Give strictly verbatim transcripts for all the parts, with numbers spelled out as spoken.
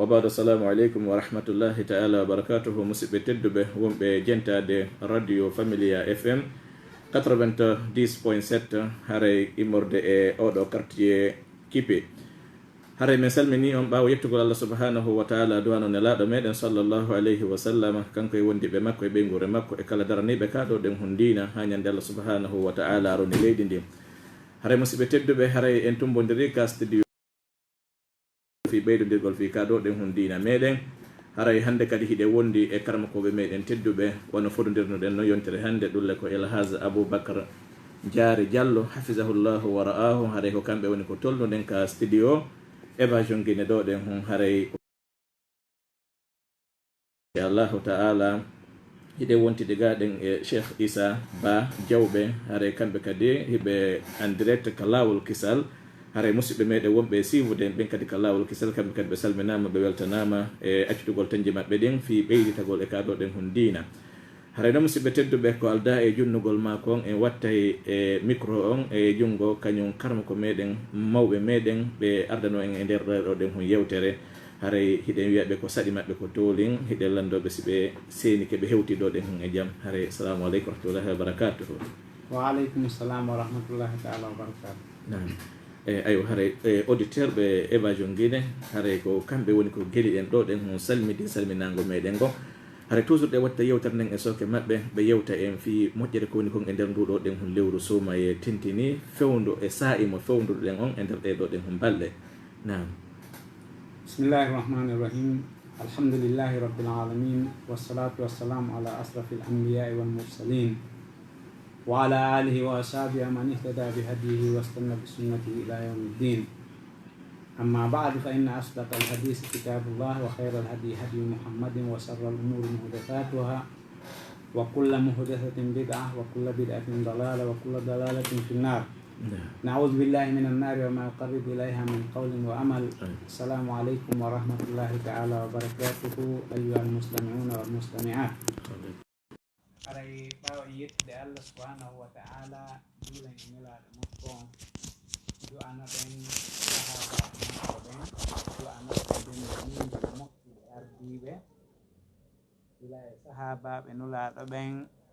Wa baadu, assalamu aleykum wa rahmatullahi ta'ala wa barakatuhu. Musidɓe tedduɓe wonɓe jentaade Radio Familia F M quatre-vingt-dix point sept, haray immorde e oɗo quartier Kipe. Haray min salmini on ɓaawo yettugol Allah subhanahu wa ta'ala, du'ano nelaaɗo meɗen sallallahu alayhi wa sallam, kanko e wondiɓe makko e ɓeynguure makko e kala daraniiɓe ka ɗo ɗen hun diina ha ñande Allah subhanahu wa ta'ala roni leydi ndin. Haray musidɓe tedduɓe, haray en tumbondiri ka studio fi ɓeydodirgol fi ka ɗo ɗen hun diina meɗen. Haray hande kadi hiɗe wondi e karamokooɓe meɗen tedduɓe, wano fodondirnoɗen no yontere hande, ɗulle ko El Hadj Aboubacar Jaari Diallo, hafizahullahu wa ra'ahu. Haray ko kamɓe woni ko tolnuɗen ka studio Évasion Guinée ɗo ɗen hun. Haray Allahu ta'ala, hiɗe wontide ga ɗen e Cheikh Issa Ba Diawɓe, haray kamɓe kadi hiɓe en direct ka Laawol Kisal. Haray musidɓe meɗen wonɓe e siiwude en ɓen kadi ka Laawol Kisal, kamɓe kadi ɓe salminaama, ɓe weltanaama e accitugol tenje maɓɓe ɗin fii ɓeyditagol e ka ɗo ɗen hun diina. Haray no musidɓe tedduɓe, ko aldaa e junnugol maa kon, en wattay e micro on e junngo kañum karamoko meɗen, mawɓe meɗen, ɓe ardano en e nder ɗo ɗen hun yewtere. Haray hiɗen wi'a ɓe ko saɗi maɓɓe ko toolin, hiɗen lanndoo ɓe si ɓe seenike ɓe hewtii ɗo ɗen hun e jam. Haray, assalamu aleykum wa rahmatullahi wa barakatuhu. Wa aleykum salam wa rahmatullahi ta'ala wa barakatuhu. Naam. E, aywa, haray, e, auditeur ɓe Évasion Guinée, haray ko kamɓe woni ko geli ɗen ɗo ɗen hun salmidi salminaango meɗen ngo. Haray toujours ɗe watta yewtere nden e sooke maɓɓe, ɓe yewta en fii moƴƴere ko woni kon e nder ndu ɗo ɗen hun lewru suumayee tintini, fewndo e saa'i mo fewnduɗen on e nder ɗe ɗo ɗen hun balɗe. Naam. بسم الله الرحمن الرحيم. الحمد لله رب العالمين، والصلاة والسلام على أشرف الأنبياء والمرسلين، وعلى آله وأصحابه ومن اهتدى بهديه واستنى بسنته إلى يوم الدين. أما بعد، فإن أصدق الحديث كتاب الله، وخير الهدي هدي محمد، وشر الأمور محدثاتها، وكل محدثة بدعة، وكل بدعة ضلالة، وكل ضلالة في النار. نعم. نعوذ بالله من النار وما يقرب إليها من قول وعمل. آمين. السلام عليكم ورحمة الله تعالى وبركاته، أيها المستمعون والمستمعات. آمين. Haray ɓaawo en yettude Allah subhanahu wa ta'ala, juulen e nelaaɗo makko on, du'anoɗen sahaabaaɓe makko ɓen, du'anoɗen ɓen e yimɓe moƴƴuɓe ardiiɓe, gila e sahaabaaɓe Nulaaɗo ɓen,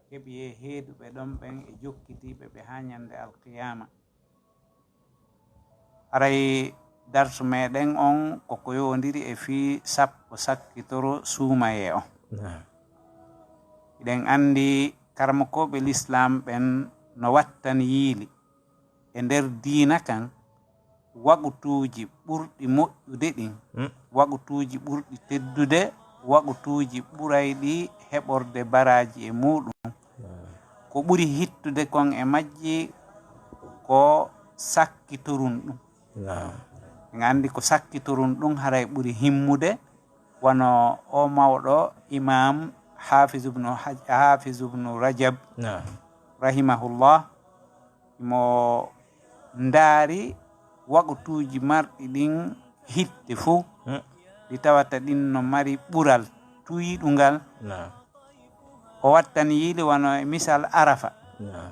keɓi e heeduɓe ɗon ɓen e jokkitiiɓe ɓe haa ñande alqiyaama. Haray darsu meɗen on ko ko yowondiri e fii sappo sakkitoro suumayee on. Naam. Hiɗen anndi karamokooɓe Lislaam ɓen no wattani yiili e nder diina kan waqutuuji ɓurɗi moƴƴude ɗin, Mm. waqutuuji ɓurɗi teddude, waqutuuji ɓurayɗi heɓorde baraaji e muuɗum. Naam. Ko ɓuri hittude kon e majji ko sakkitorum ɗum. Naam. En anndi ko sakkitorum ɗum haray ɓuri himmude, wano o mawɗo Imaam Hafiz ibnu Haj-, Hafiz ibnu Rajab, Naam. rahimahullah, mo ndaari waqutuuji marɗi ɗin hitte fuu, Hmm. ɗi tawata ɗin no mari ɓural tuyiɗungal. Naam. O wattani yiili wano e misal Arafa. Naam.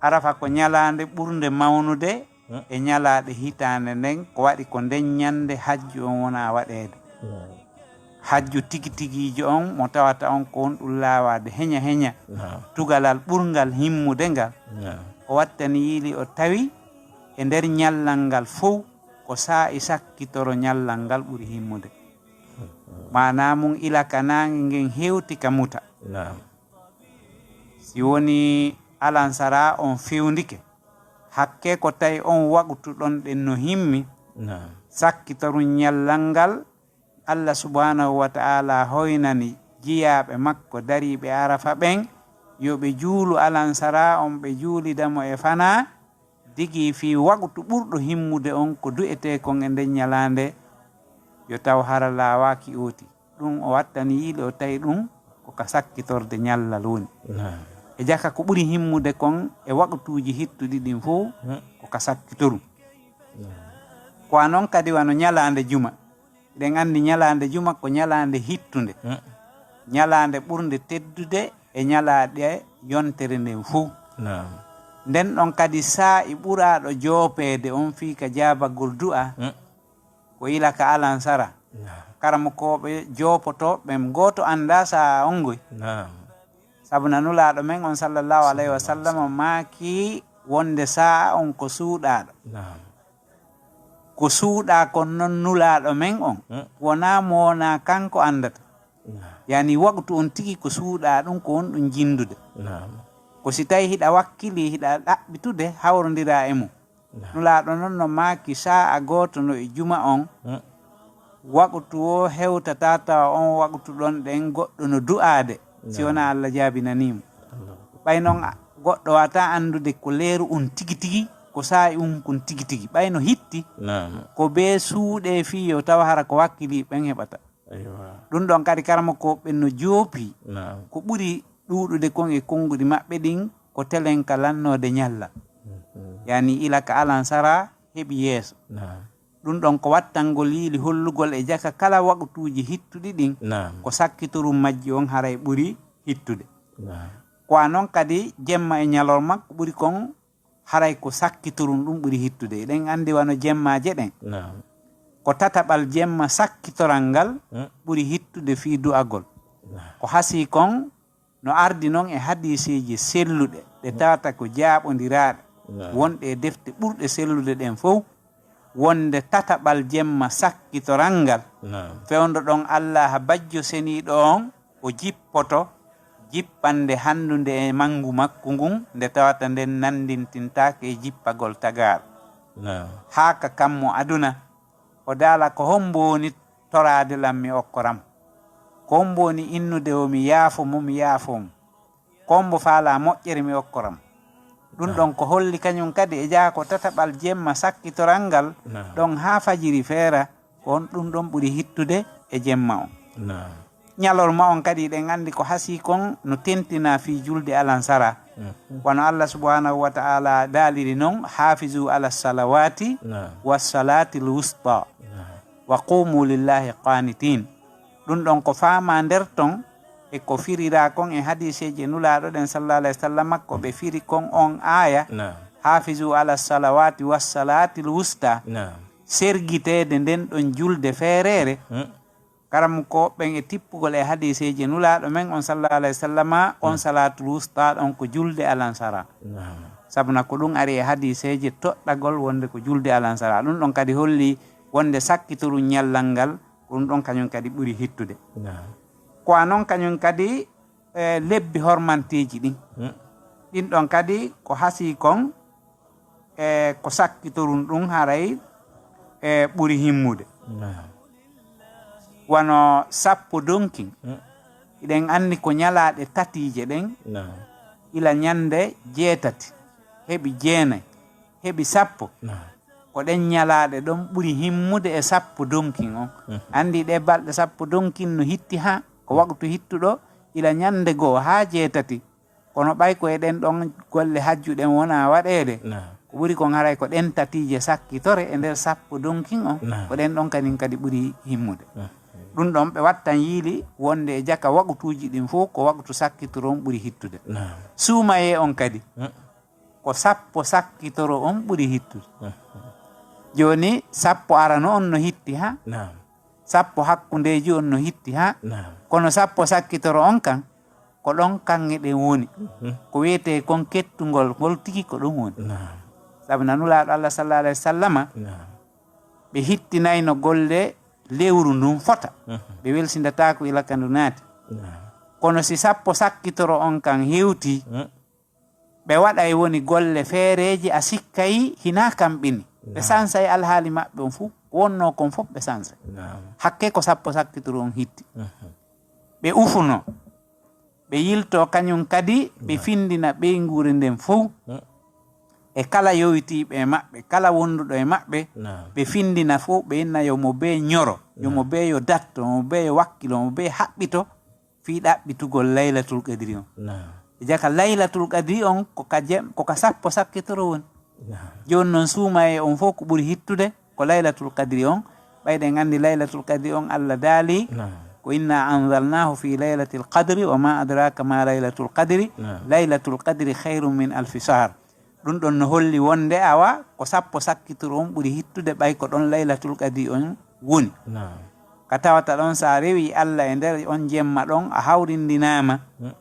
Arafa ko ñalaande ɓurnde mawnude Hmm. e ñalaaɗe hitaande nden, ko waɗi ko nden ñande hajju on wona waɗeede. Naam. Hajju tigi tigiijo on mo tawata on ko on ɗum laawaade heña heña. Naam. Tugalal ɓurngal himmude ngal. Naam. O wattani yiili o tawi e nder ñallal ngal fow ko saa'i sakkitoro ñallal ngal ɓuri himmude. Maanaa mum ila ka naange ngen hewti ka muta. Naam. Si woni alansara on fewndike, hakke ko tawi on waqtu ɗon ɗen no himmi, Naam. sakkitorum ñallal ngal, Allah subhanahu wa ta'ala hoynani jiyaaɓe makko dariiɓe Arafa ɓen, yo ɓe juulu alansara on, ɓe juulida mo e fanaa, digi fii waqtu ɓurɗo himmude on ko du'etee kon e nden ñalaande, yo taw hara laawaaki ooti. Ɗum o wattani yiili o tawi ɗum ko ka sakkitorde ñallal woni. Naam. E jaka ko ɓuri himmude kon e waqtuuji hittuɗi ɗin fow Hmm. ko ka sakkitorum. Naam. Ko a non kadi wano ñalaande juma. Eɗen anndi ñalaande juma ko ñalaande hittunde. Hmm. Ñalaande ɓurnde teddude e ñalaaɗe yontere nden fow. Naam. Nden ɗon kadi saa'i ɓuraaɗo joopeede on fii ka jaabagol du'a Hmm. ko ila ka alansara. Naam. karamokooɓe joopoto ɓen gooto annda sa'a on ngoy. Naam. Sabu na Nulaaɗo men on sallallahu alayhi wa sallam maaki wonde sa'a on ko suuɗaaɗo. Naam. Ko suuɗaa kon non Nulaaɗo men on, Mm. wonaa mo wonaa kanko anndata. Naam. Yani waqtu on tigi ko suuɗaa ɗum, ko on ɗum jinndude. Naam. Ko si tawi hiɗa wakkili, hiɗa ɗaɓɓitude, hawrondiraa e mum. Naam. Nulaaɗo non no maaki sa'a gooto no e juma on, Mm. waqtu o hewtata tawa on waqtu ɗon ɗen goɗɗo no du'aade, si Naam. wonaa Allah jaabinanii mo. Allah. Ɓay non a-, goɗɗo wata anndude ko leeru on tigi tigi, ko saa'i on kon tigi tigi. Ɓay no hitti, Naam. ko bee suuɗe fii yo tawa hara ko wakkili ɓen heɓata. Aywa. Ɗum ɗon kadi karamokooɓe ɓen no joopi. Naam. Ko ɓuri ɗuuɗude kon e konnguɗi maɓɓe ɗin ko telen ka lannoode ñalla. Mhm. Yani ila ka alansara heɓi yeeso. Naam. Ɗum ɗon ko wattangol yiili hollugol e jaka kala waqtuuji hittuɗi ɗin. Naam. Ko sakkitorum majji on haray ɓuri hittude. Naam. Ko a non kadi jemma e ñalorma ko ɓuri kon haray ko sakkitorum ɗum ɓuri hittude. Eɗen anndi wano jemmaaje ɗen. Naam. Ko tataɓal jemma sakkitoral ngal Mm. ɓuri hittude fii du'agol. Naam. Ko hasii kon no ardi non e hadiiseeji selluɗe, ɗe tawata ko jaaɓondiraaɗe, Naam. wonɗe e defte ɓurɗe sellude ɗen fow, wonde tataɓal jemma sakkitoral ngal, Naam. fewndo ɗon Allaaha bajjo seniiɗo on, o jippoto jippande hanndunde e manngu makko ngun, nde tawata nden nanndintintaake e jippagol tagaaɗo. Naam. Haa ka kammo aduna, o daala, ko hombo woni toraade lan mi okkoram? Ko hombo woni innude o mi yaafo mo, mi yaafo mo? Ko hombo faala moƴƴere mi okkoram? Ɗum Naam. ɗon ko holli kañum kadi e jaa ko tataɓal jemma sakkitoral ngal Naam. ɗon haa fajiri feera, ko on ɗum ɗon ɓuri hittude e jemma on. Naam. Ñalorma on kadi eɗen anndi ko hasii kon no tentina fii julde alansara. Mhm. Wano Allah subhanahu wa ta'ala daaliri non, "Hafizu ala salawati Naam. wa salatil wusta Naam. wa qumu lillahi qanitin." Ɗum ɗon ko faama nder ton e ko firiraa kon e hadiiseeji Nulaaɗo ɗen sallallahu alayhi wa sallam ko ɓe firi kon on aaya, Naam. "Hafizu ala salawati wa salatil wusta." Naam. Sergiteede nden ɗon julde feereere. Hmm. Karamokooɓe ɓen e tippugol e hadiiseeji Nulaaɗo men on sallallahu alayhi wa sallama, on Hmm. salaatul wusta ɗon ko julde alansara. Naam. Sabuna ko ɗum ari e hadiiseeji toɗɗagol wonde ko julde alansara. Ɗum ɗon kadi holli wonde sakkitoru ñallal ngal, ko ɗum ɗon kañum kadi ɓuri hittude. Naam. Ko a non kañum kadi, e, lebbi hormanteeji ɗin. Hmm. Ɗin ɗon kadi ko hasii kon, e, ko sakkitorum ɗum haray, e, ɓuri himmude. Naam. Wano sappo donkin. Hmm. Iɗen anndi ko ñalaaɗe tatiije ɗen, Naam. ila ñande jeetati, heɓi jeenay, heɓi sappo. Naam. Ko ɗen ñalaaɗe ɗon ɓuri himmude e sappo donkin on. Mhm. Anndi ɗe balɗe sappo donkin no hitti haa ko waqtu hittuɗo ila ñande go'o haa jeetati. Kono ɓay ko e ɗen ɗon golle hajju ɗen wona waɗeede, Naam. ko ɓuri kon haray ko ɗen tatiije sakkitore e nder sappo donkin on, Naam. ko ɗen ɗon kanin kadi ɓuri himmude. Mhm. Ɗum ɗon ɓe wattan yiili wonde e jaka waqtuuji ɗin fof ko waqtu sakkitoro on ɓuri hittude. Naam. Suumayee on kadi, Mm. ko sappo sakkitoro on ɓuri hittude. Mhm. Jooni, sappo arano on no hitti ha, Naam. sappo hakkundeeji on no hitti ha. Naam. Kono sappo sakkitoro on kan, ko ɗon kaŋŋe ɗen woni. Mhm. Ko wiyetee kon kettungol, ngol tigi ko ɗum woni. Naam. Sabu na Nulaaɗo Allah sallallahu alayhi wa sallama, Naam. ɓe hittinayno golle lewru ndun fota. Mhm. Ɓe welsindataako ila ka ndu naati. Naam. Kono si sappo sakkitoro on kan hewti, Mm. ɓe waɗay woni golle feereeji a sikkay hinaa kamɓini. Ɓe Naam. sansay alhaali maɓɓe on fuu. Ko wonnoo kon fof ɓe sansay. Naam. Hakke ko sappo sakkitoro on hitti. Mhm. Ɓe ufuno. Ɓe yilto kañum kadi, ɓe Naam. findina ɓeynguure nden fow. Mm. E kala yowitiiɓe e maɓɓe, kala wonduɗo e maɓɓe, Naam. ɓe findina fow, ɓe inna yo mo bee ñoro, yo mo Naam. bee yo datto, mo bee yo wakkilo, mo bee haɓɓito, fii ɗaɓɓitugol Laylatul Qadri on. Naam. E jaka Laylatul Qadri on, ko ka jem-, ko ka sappo sakkitoro woni. Naam. Jooni non suumayee on fow ko ɓuri hittude, ko Laylatul Qadri on. Ɓay ɗen anndi Laylatul Qadri on Allah daali, Naam. ko inna anzalnahu fi laylatil qadri wa ma adraka ma laylatul qadri. Naam. Laylatul qadri khayrun min alfi shahr. Ɗum ɗon no holli wonde awa ko sappo sakkitoro on ɓuri hittude ɓay ko ɗon Laylatul Qadri on woni. Naam. Ka tawata ɗon, so a rewi Allah e nder on jemma ɗon, a hawrindinaama. Mm.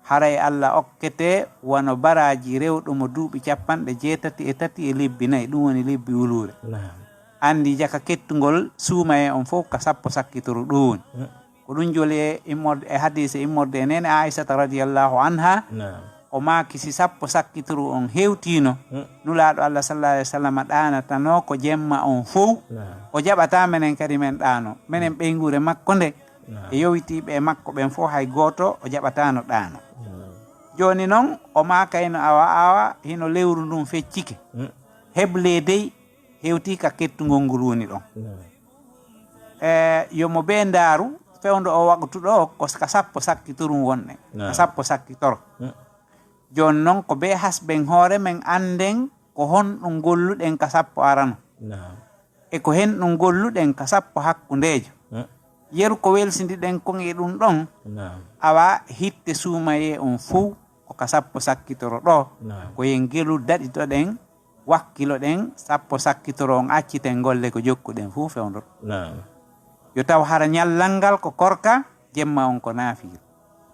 Haray Allah okkete wano baraaji rewɗo mo duuɓi capanɗe jeetati e tati e lebbi nayi, ɗum woni lebbi wuluure. Naam. Anndi jaka kettungol suumaye on fof ka sappo sakkitoro ɗo woni. Mm. Ko ɗum joli e immorde, e hadiise immorde e nene Aysata radiyallahu anha. Naam. O maaki si sappo sakkitoro on hewtiino, Mm. Nulaaɗo Allah sallallahu alaihi wasallam ɗaanatano ko jemma on fow. Naam. O jaɓata menen kadi men ɗaano. Menen ɓeynguure makko nde, Naam. E yowitiiɓe e makko ɓen fow hay gooto o jaɓataano ɗaano. Naam. Jooni non, o maakayno awa awa hino lewru ndun feccike. Mm. Heblee dey hewtii ka kettungol ngol woni ɗon. Naam. E, yo mo bee ndaaru, fewndo o waqtu ɗo, ko ka sappo sakkitorum wonɗen. Ka Naam. Sappo sakkitoro. Mm. Jooni non, ko bee hasben hoore men, annden ko honɗum golluɗen ka sappo arano. Naam. E ko henɗum golluɗen ka sappo hakkundeejo. Mm. Yeru ko welsindiɗen kon e ɗum ɗon, Naam. Awa hitte suumayee on fow ko ka sappo sakkitoro ɗo. Naam. Ko yen gelu daɗitoɗen, wakkiloɗen, sappo sakkitoro on acciten golle ko jokkuɗen fow fewndo. Naam. Yo taw hara ñallal ngal ko korka, jemma on ko naafiila.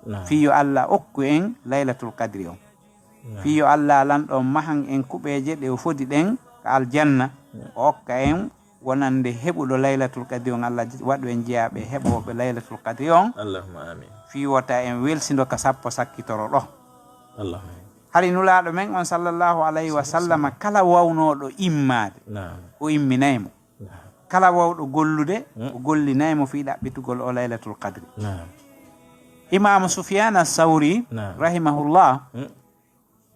Naam. Fii yo Allah okku en Laylatul Qadri on. Naam. Fii yo Allah lanɗo on mahan en kuɓeeje ɗe o fodi ɗen ka aljanna, Naam. O okka en wonande heɓuɗo Laylatul Qadri on. Allah waɗu en jeyaaɓe heɓooɓe Laylatul Qadri on. Allahumma amin. Fii wota en welsindo ka sappo sakkitoro ɗo. Allahumma amin. Hari Nulaaɗo men on sallallahu alayhi wa sallama, kala wawnooɗo immaade, Naam. O imminay mo. Naam. Kala wawɗo gollude, Mm. O gollinay mo fii ɗaɓɓitugol o Laylatul Qadri. Naam. Imaamu Sufyaan As-Sawri, Naam. Rahimahullah, Mm.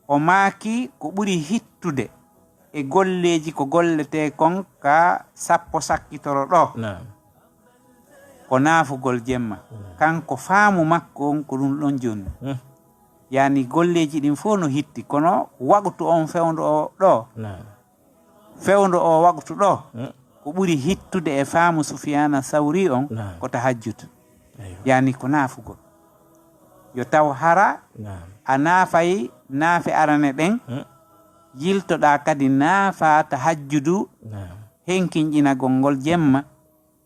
O maaki ko ɓuri hittude e golleeji ko golletee kon ka sappo sakkitoro ɗo, Naam. Ko naafugol jemma. Naam. Kanko faamu makko on ko ɗum ɗon jonni. Mm. Yaani golleeji ɗin fow no hitti, kono waqtu on fewndo o ɗo, Naam. Fewndo o waqtu ɗo, Mm. Ko ɓuri hittude e faamu Sufyaana Sawri on, Naam. Ko tahajjud. Aywa. Yaani ko naafugol. Yo taw hara Naam. A naafay naafe arane ɗen, Mm. Yiltoɗaa kadi naafaa tahajjudu, Naam. Henkinƴinagol ngol jemma,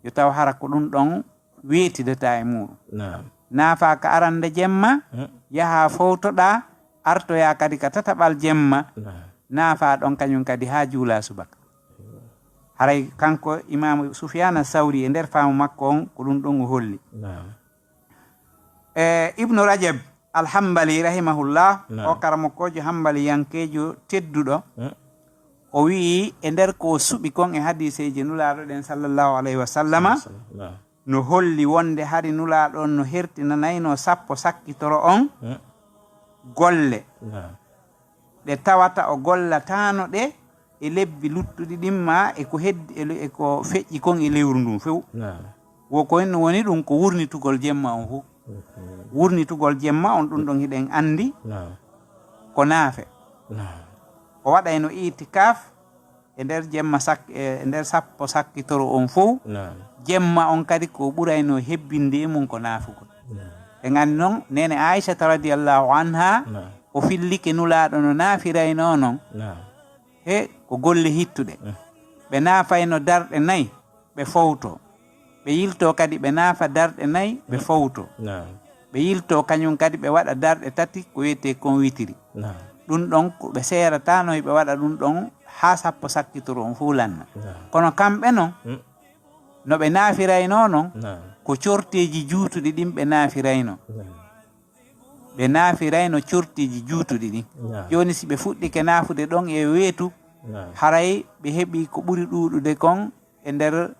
yo taw hara ko ɗum ɗon weetidata e muuɗum. Naam. Naafaa ka arande jemma, Mm. Yahaa fowtoɗaa, artoyaa kadi ka tataɓal jemma, Naam. Naafaa ɗon kañum kadi haa juulaa subaka. Haray kanko Imaamu Sufyaana Sawri e nder faamu makko on, ko ɗum ɗon o holli. Naam. E Ibnu Rajab Al-Hambali rahimahullah, Naam. O karamokoojo hambaliyankeejo tedduɗo, Mm. O wi'i e nder ko o suɓi kon e hadiiseeji Nulaaɗo ɗen sallallahu alayhi wa sallama, Naam. No holli wonde hari Nulaaɗo on no hertinanaynoo sappo sakkitoro on, Mm. Golle, Naam. Ɗe tawata o gollataano ɗe e lebbi luttuɗi ɗin, maa e ko heddi, e le-, e ko feƴƴi kon e lewru ndun few. Naam. Wo ko en woni ɗum ko wurnitugol jemma on fow. Mhm. Wurnitugol jemma on, ɗum ɗon hiɗen anndi, Naam. Ko naafe. Naam. O waɗayno itikaf e nder jemma sak-, e nder sappo sakkitoro on fow. Naam. Jemma on kadi ko ɓurayno hebbinde e mum ko naafugol. Naam. En anndi non, neene Aysata radiyallahu anha, Naam. O fillike Nulaaɗo no naafiraynoo non. Naam. He ko golle hittuɗe. Mm. Ɓe naafayno darɗe nay, ɓe fowto. Ɓe yilto kadi, ɓe naafa darɗe nay, ɓe Mm. fowto. Naam. Ɓe yilto kañum kadi, ɓe waɗa darɗe tati, ko wiyetee kon witiri. Naam. Ɗum ɗon, ko ɓe seerataano, ɓe waɗa ɗum ɗon haa sappo sakkitoro on fow lanna. Naam. Kono kamɓe non, Mm. No ɓe naafiraynoo non, Naam. Ko corteeji juutuɗi ɗin ɓe naafiraynoo. Naam. Ɓe naafirayno corteeji juutuɗi ɗin. Naam. Jooni, si ɓe fuɗɗike naafude ɗon e weetu, Naam. Haray ɓe heɓi ko ɓuri ɗuuɗude kon e nder,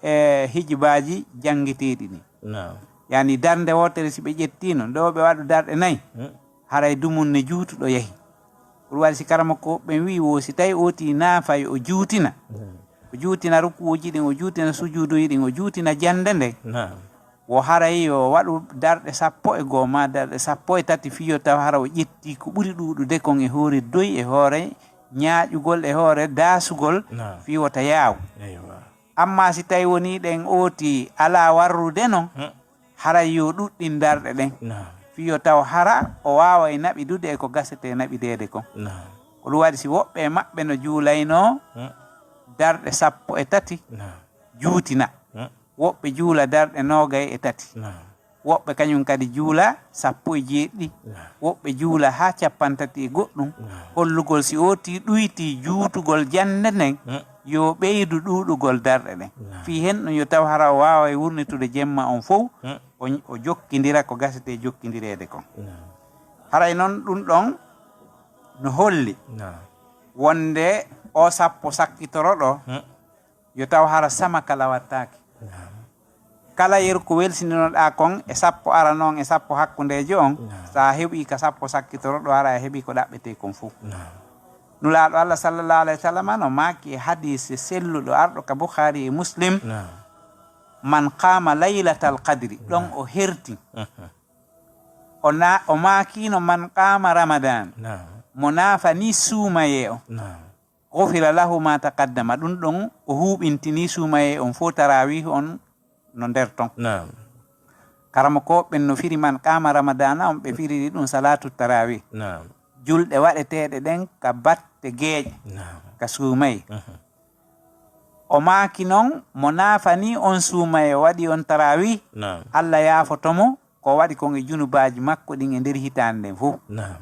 e, hijibaaji janngeteeɗi ɗin. Naam. Yaani, darnde wootere, si ɓe ƴettiino, nde o ɓe waɗu darɗe nay, Hmm. Haray dumunne juutuɗo yahi. Ɗum waɗi si karamoko ɓen wi'i wo, si tawi ooti naafay, o juutina. Hmm. O juutina rukuuji ɗin, o juutina sujuuduji ɗin, o juutina jannde nde. Naam. Wo haray yo waɗu darɗe sappo e goo maa darɗe sappo e tati, fiyo taw hara o ƴetti ko ɓuri ɗuuɗude kon e hoore doy, e hoore ñaaƴugol, e hoore daasugol, Naam. Fii wota yaaw. Eywa. Amma si tawi wonii ɗen ooti alaa warrude non, Hmm. Haray yo ɗuɗɗin darɗe ɗen. Naam. Fiyo taw hara o waaway naɓidude e ko gasetee naɓideede kon. Naam. Ko ɗum waɗi si woɓɓe e maɓɓe no juulaynoo Hmm. darɗe sappo e tati, Naam. Juutina. Hmm. woɓɓe juula darɗe noogay e tati. Naam. Woɓɓe kañum kadi juula sappo e jeeɗiɗi. Naam. Woɓɓe juula haa cappanɗe tati e goɗɗum. Naam. Hollugol si ootii ɗuytii juutugol jannde nden, Mm. yo ɓeydu ɗuuɗugol darɗe ɗen. Naam. Fii hen ɗum yo taw hara o waaway wurnitude jemma on fow, Mm. o, o jokkindira ko gasetee jokkindireede kon. Naam. Haray non ɗum ɗon no holli Naam. wonde o sappo sakkitoro ɗo, Mm. yo taw hara sama kala wattaaki. Naam. Kala yeru ko welsininoɗaa kon e sappo arano on e sappo hakkundeejo on, Naam. so a heɓii ka sappo sakkitoro ɗo, hara a heɓii ko ɗaɓɓetee kon fow. Naam. Nulaaɗo Allah sallallahu alayhi wa sallam no maaki e hadiise selluɗo arɗo ka Bukhari e Muslim, Naam. "Man qaama laylatal qadri", ɗon Naam. o herti. Mhm. O na-, o maakino, "Man qaama Ramadan", Naam. mo naafani suumayee o. Naam. "Ghufira lahu ma taqaddama", ɗum ɗon o huuɓintinii suumayee on fow, tarawih on no nder ton. Naam. Karamo ko ɓen no firi "Man qaama Ramadana" on, ɓe firiri ɗum salatu tarawih. Naam. Julɗe waɗeteeɗe ɗen ka batte geeƴe, Naam. ka suumayee. Mhm. O maaki non, mo naafani on suumayee, o waɗi on tarawih, Naam. Allah yaafoto mo ko o waɗi kon e junubaaji makko ɗin e nder hitaande nden fow. Naam.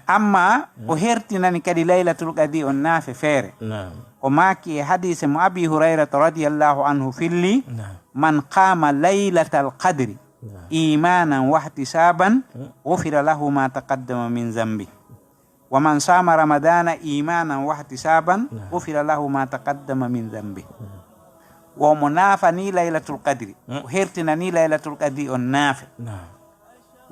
Amma o hertinani kadi Laylatul Qadri on naafe feere. Naam. O maaki e hadiise mo Abi Hurayrata radiyallahu anhu filli, Naam. "Man qaama laylatal qadri Naam. imanan wahtisaban, Mm. ghufira lahu ma taqaddama min zambi. Wa man saama Ramadana imanan wahtisaban, Naam. ghufira lahu ma taqaddama min zambi." Wo mo naafani Laylatul Qadri, Mm. o hertinani Laylatul Qadri on naafe. Naam.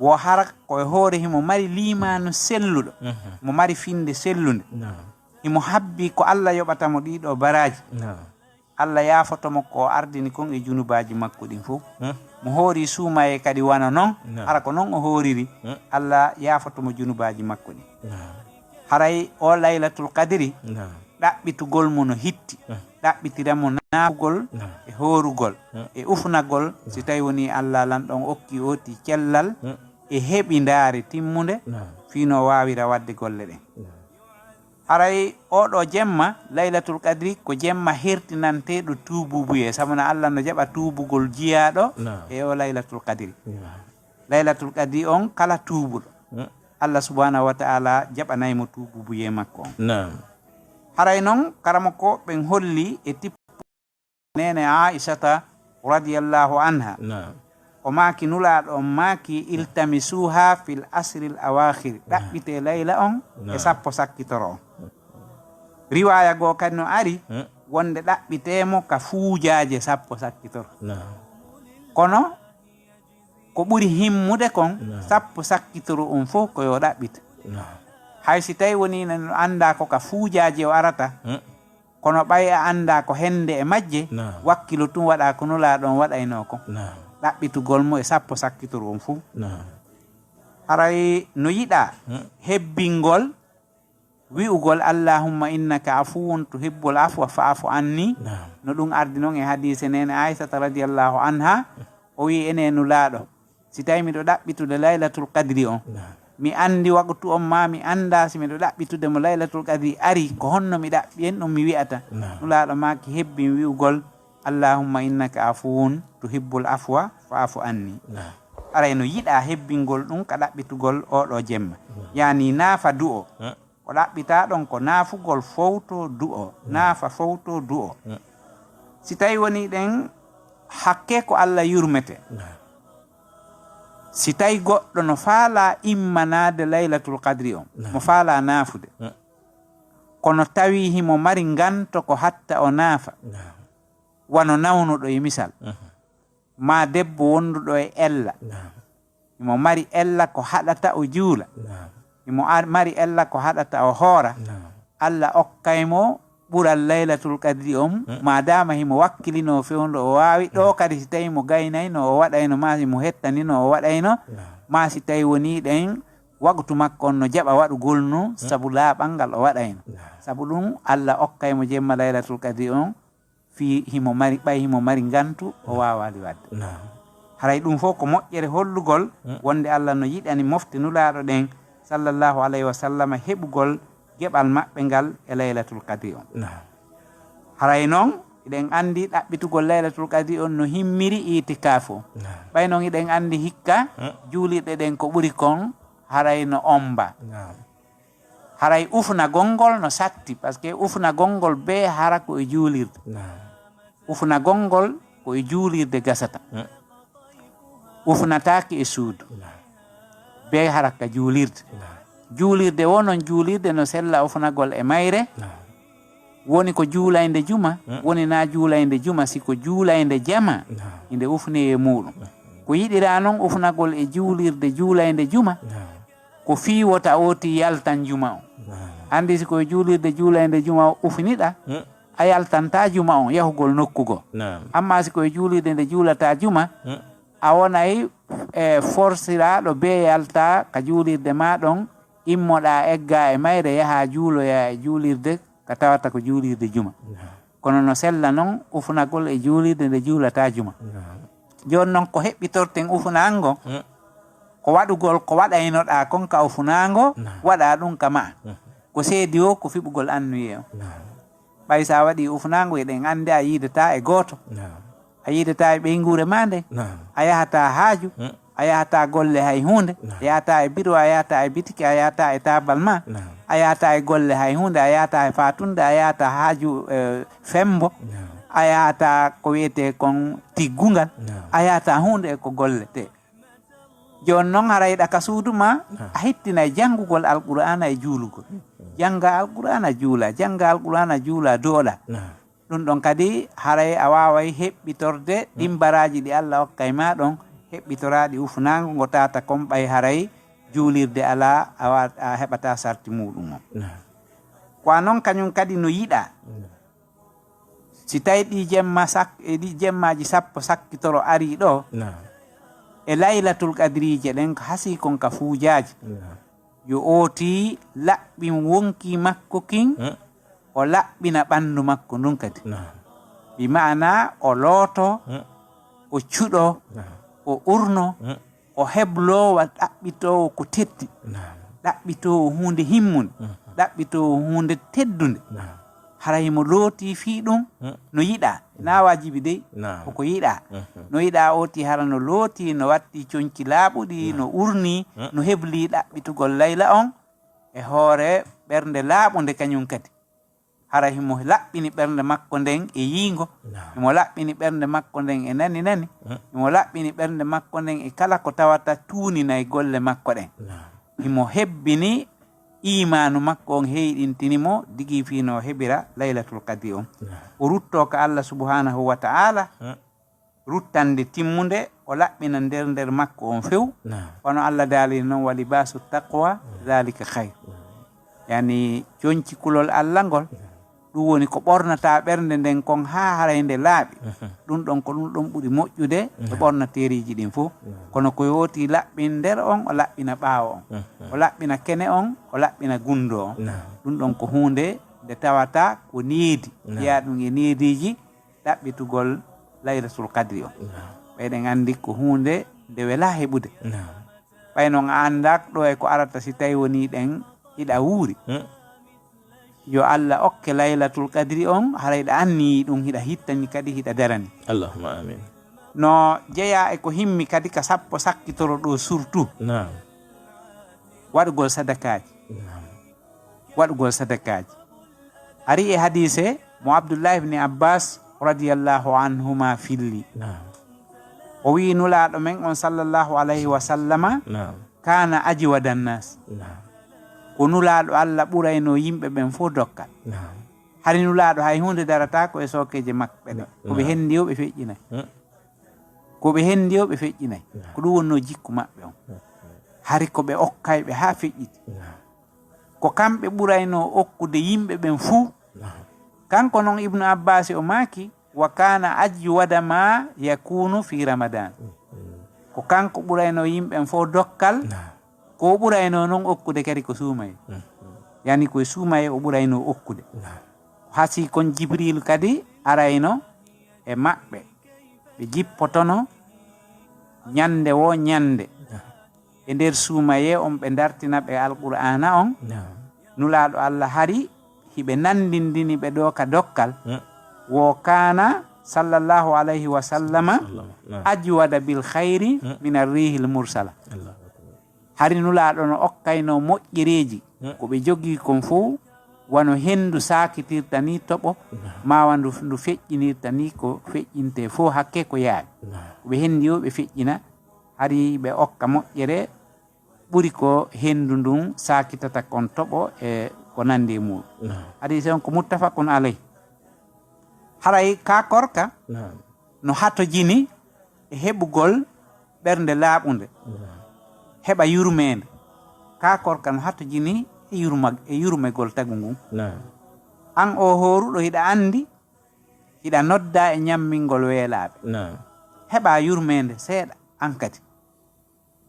Wo hara ko e hoore himo mari liimaanu selluɗo, Mhm. mo mari finde sellunde. Naam. Himo habbi ko Allah yoɓata mo ɗii ɗoo baraaji. Naam. Allah yaafoto mo ko o ardini kon e junubaaji makko ɗin fow. Hmm. Mo hoori suumayee kadi wano non, Naam. hara ko non o hooriri, Hmm. Allah yaafoto mo junubaaji makko ɗin. Naam. Haray o Laylatul Qadri, Naam. ɗaɓɓitugol mo no hitti. Hmm. Ɗaɓɓitira mo naafugol Naam. e hoorugol Hmm. e ufnagol, si tawi woni Allah Lanɗo on okki ooti cellal Hmm. e heɓindaare timmunde, Naam. fii no waawira waɗde golle ɗen. Naam. Haray oo ɗoo jemma, Laylatul Qadri, ko jemma hertinanteeɗo tuubuubuyee, sabu no Allah no jaɓa tuubugol jiyaaɗo Naam. e oo Laylatul Qadri. Naam. Laylatul Qadri on, kala tuubuɗo, Mm. Allah subhanahu wa ta'ala jaɓanay mo tuubuubuyee makko on. Naam. Haray non, karamoko ɓen holli e tippu neene Aisata radiyallahu anha. Naam. O maaki, Nulaaɗo on maaki, "Iltamisuha fil ashril awakhir." Naam. Ɗaɓɓitee layla on e Naam. sappo sakkitoro on. Riwaaya goo kadi no ari Hmm. wonde ɗaɓɓitee mo ka fuujaaje sappo sakkitoro. Naam. Kono ko ɓuri himmude kon, Naam. sappo sakkitoro on fow ko yo ɗaɓɓita. Naam. Hay si tawi woni no anndaa ko ka fuujaaje o arata, Hmm. kono ɓay a anndaa ko hennde e majje, Naam. wakkilo tun waɗa ko Nulaaɗo on waɗaynoo kon. Naam. Ɗaɓɓitugol mo e sappo sakkitoro on fow. Naam. Haray no yiɗaa Hmm. hebbingol wi'ugol, "Allahumma innaka afuwun tuhibbul afwa fa'fu anni." Naam. No ɗum ardi non e hadiise neene Aysata radiyallahu anha, o wi'i, "Ene Nulaaɗo, si tawi miɗo ɗaɓɓitude Laylatul Qadri on, Naam. mi anndi waqtu on maa mi anndaa si miɗo ɗaɓɓitude mo Laylatul Qadri ari, ko honno mi ɗaɓɓi en ɗum mi wi'ata?" Naam. Nulaaɗo maaki hebbin wi'ugol, "Allahumma innaka afuwun tuhibbul afwa fa'fu anni." Naam. Aray no yiɗaa hebbingol ɗum ka ɗaɓɓitugol oo ɗoo jemma. Naam. Yaani naafa du'o. Hmm. Ko ɗaɓɓitaa ɗon ko naafugol fowto du'o, Mm. naafa fowto du'o. Mm. Si tawi woni ɗen hakke ko Allah yurmete. Naam. Si tawi goɗɗo no faalaa immanaade Laylatul Qadri on, Naam. mo faalaa naafude. Mm. Kono tawi himo mari nganto ko hatta o naafa. Naam. Wano nawnuɗo e misal. Mhm. Maa debbo wonduɗo e ella. Naam. Himo mari ella ko haɗata o juula. Naam. Himo ar-, mari ella ko haɗata o hoora. Naam. Allah okkay mo ɓural Laylatul Qadri on, Hmm. maadaama himo wakkilinoo fewndo o waawi. Ɗoo Hmm. kadi si tawi mo gaynayno o waɗayno, maa si mo hettanino o waɗayno, Naam. maa si tawi wonii ɗen waqtu makko on no jaɓa waɗugol no Hmm. sabu laaɓal ngal o waɗayno. Naam. Sabu ɗum Allah okkay mo jemma Laylatul Qadri on, fii himo mari, ɓay himo mari ngantu, o waawaali waɗde. Naam. Haray ɗum fof ko moƴƴere hollugol Mm. wonde Allah no yiɗani mofte Nulaaɗo ɗen, sallallahu alayhi wa sallam, heɓugol geɓal maɓɓe ngal e Laylatul Qadri on. Naam. Haray noon, Eɗen anndi ɗaɓɓitugol Laylatul Qadri on no himmiri itikaafu. Naam. Ɓay non eɗen anndi hikka, hmm, juulirɗe ɗen ko ɓuri kon haray no omba. Naam. Haray ufunagol ngol no satti, parce que ufunagol ngol bee hara ko e juulirde. Naam. Ufunagol ngol ko e juulirde gasata. Hmm. Ufunataake e suudu. Naam. Bee hara ka juulirde. Naam. Juulirde wo non juulirde no sella ufunagol e mayre. Naam. Woni ko juulaynde juma, hmm, woni na juulaynde juma, si ko juulaynde jama, naam, inde ufni e muɗum. Hmm. Ko yiɗira non ufunagol e juulirde juulaynde juma, naam, ko fii wota ooti yaltan juma on. Naam. Anndi si ko e juulirde juulaynde juma o ufiniɗa, hmm, a yaltanta juma on yahugol nokkugo. Naam. Amma si ko e juulirde nde juulata juma, hmm, a wonay, e, forsiraaɗo bee yalta ka juulirde ma ɗon, immoɗa egga e mayre yaha juuloya e juulirde ka tawata ko juulirde juma. Naam. Kono no sella non ufunagol e juulirde nde juulata juma. Naam. Jooni non ko heɓɓitorten ufunaango, hmm, ko waɗugol ko waɗaynoɗa kon ka ufunaango, naam, waɗa ɗum ka ma. Hmm. Ko seedi o ko fiɓugol annuye on. Naam. Ɓay sa waɗi ufunaango eɗen anndi a yiidataa e gooto. Naam. A yiidataa e ɓeynguure ma nde. Naam. A yahataa haaju. Hmm. A yahataa golle hay huunde. Naam. A yahataa e biro, a yahataa e bitiki, a yahataa e taabal ma. Naam. A yahataa e golle hay huunde, a yahataa e faatunde, a yahataa haaju, eh, fembo. Naam. A yahataa ko wiyetee kon tiggungal. Naam. A yahataa huunde e ko golle te. Jooni non haray ɗa ka suudu ma, naam, a hittinay janngugol Alqur'aana e juulugol. Jannga Alqur'aana juula, jannga Alqur'aana juula dooɗa. Naam. Ɗum ɗon kadi haray a waaway heɓɓitorde, hmm, ɗin baraaji ɗi Alla okkay ma ɗon, heɓɓitoraaɗi ufunaango ngo tata kon ɓay haray juulirde alaa, a wa-, a heɓataa sarti muuɗum on. Naam. Ko a non kañum kadi no yiɗaa. Naam. Si tawi ɗi jemma sak-, e ɗi jemmaaji sappo sakkitoro arii ɗo, naam, e Laylatul Qadriije ɗen ko hasii kon ka fuujaaji. Naam. Yo ooti laɓɓin wonkii makko kin, hmm, o laɓɓina ɓanndu makko ndun kadi. Naam. Bi maana o looto, hmm, o cuɗo, naam, o urno, hmm, o hebloowa ɗaɓɓitoowo ko teddi, naam, ɗaɓɓitoowo huunde himmunde, mhm, ɗaɓɓitoowo huunde teddunde. Naam. Hara himo lootii fii ɗum, hmm, no yiɗaa. Naa waajibi dey, naam, koko yiɗaa. Mhm. No yiɗaa ooti hara no lootii, no wattii conci laaɓuɗi, naam, no urnii, hmm, no heblii ɗaɓɓitugol layla on e hoore ɓernde laaɓunde kañum kadi. Hara himo laɓɓini ɓernde makko nden e yiingo. Naam. Himo laɓɓini ɓernde makko nden e nani nani. Mm. Himo laɓɓini ɓernde makko nden e kala ko tawata tuuninay golle makko ɗen. Naam. Himo hebbini iimaanu makko on, heyɗintini mo digi fii no heɓira Laylatul Qadri on. Naam. O ruttoo ka Allah subhanahu wa ta'ala. Mm. Ruttande timmunde, o laɓɓina nder nder makko on few. Naam. Wano Allah daaliri non, "Wa libaasu taqwa, mm, zaalika khayr." Mm. Yani, conci kulol Allah ngol, mm, ɗum woni ko ɓornata ɓernde nden kon haa haray nde laaɓi. Mhm. Ɗum ɗon ko ɗum ɗon ɓuri moƴƴude e, naam, ɓornateeriiji ɗin fof. Naam. Kono ko yooti laɓɓin nder on, o laɓɓina ɓaawo on. Mhm. O laɓɓina kene on, o laɓɓina gunndo on. Naam. Ɗum ɗon ko huunde nde tawata ko needi, naam, jeyaa ɗum e neediiji ɗaɓɓitugol Laylatul Qadri on. Naam. Ɓay ɗen anndi ko huunde nde welaa heɓude. Naam. Ɓay non a anndaa ɗo e ko arata si tawi wonii ɗen hiɗa wuuri. Hmm. Yo Allah okke Laylatul Qadri on, haray ɗa anniyi ɗum, hiɗa hittani kadi, hiɗa darani. Allahumma amin. No jeyaa e ko himmi kadi ka sappo sakkitoro ɗo surtout. Naam. Waɗugol sadakaaji. Naam. Waɗugol sadakaaji. Ari e hadiise mo Abdullahi ibn Abbas radiyallahu anhuma filli. Naam. O wi'i Nulaaɗo men on sallallahu alayhi wa sallama, naam, kana ajwada nnas. Naam. Ko Nulaaɗo Allah ɓurayno yimɓe ɓen fof dokkal. Naam. Hari Nulaaɗo hay huunde darataako e sookeeje maɓɓe ɗe. Na-, ko ɓe, naam, hendi o ɓe feƴƴinay. Hmm. Ko ɓe hendi o ɓe feƴƴinay. Naam. Ko ɗum wonnoo jikku maɓɓe on. Hmm. Hari ko ɓe okkay ɓe haa feƴƴiti. Naam. Ko kamɓe ɓuraynoo okkude yimɓe ɓen fuu. Naam. Kanko non Ibnu Abbaasi o maaki, "Wa kana ajwada ma yakunu fi Ramadan." Mm, mm. Ko kanko ɓuraynoo yimɓe ɓen fof dokkal. Naam. Ko o ɓuraynoo non okkude kadi ko suumayee. Mm, mm. Yani ko e suumayee o ɓuraynoo okkude. Naam. Hasii kon Jibriilu kadi arayno e maɓɓe. Ɓe jippotono ñande woo ñande. Naam. E nder suumayee on, ɓe dartina ɓe Alqur'aana on. Naam. Nulaaɗo Allah hari hiɓe nanndindini ɓe ɗoo ka dokkal. Hmm. Wo kana sallallahu alayhi wa sallama ajwada bil khayri min arrihil mursala. Hari Nulaaɗo no okkayno moƴƴereeji ko ɓe jogii kon fof, wano henndu saakitirta ni toɓo, maawa ndu, ndu feƴƴinirta ni ko feƴƴintee fof, hakke ko yaari. Ko ɓe henndi o ɓe feƴƴina, hari ɓe okka moƴƴere ɓuri ko henndu ndun saakitata kon toɓo e ko nanndi e muuɗum. Hadisi on ko muttafaqun alayh. Haray ka korka no hatojini e heɓugol ɓernde laaɓunde, heɓa yurmeende. Ka korka no hatojini e yurma-, e yurmegol tagu ngun. An o hooruɗo hiɗa anndi, hiɗa nodda e ñammingol weelaaɓe. Heɓa yurmeende seeɗa an kadi.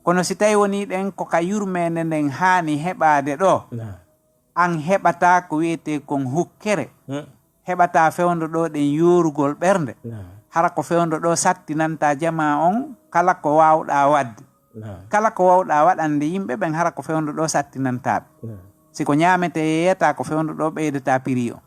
Kono si tawi woni ɗen ko ka yurmeende nden haani heɓaade ɗo, an heɓata ko wiyetee kon hukkere. Heɓata fewndo ɗo ɗen yoorugol ɓernde. Hara ko fewndo ɗo sattinanta jamaa on kala ko waawɗa waɗde. Kala ko waawɗa waɗande yimɓe ɓen, hara ko fewndo ɗo sattinantaaɓe. Si ko ñaametee yeeyata, ko fewndo ɗo ɓeydata prix on.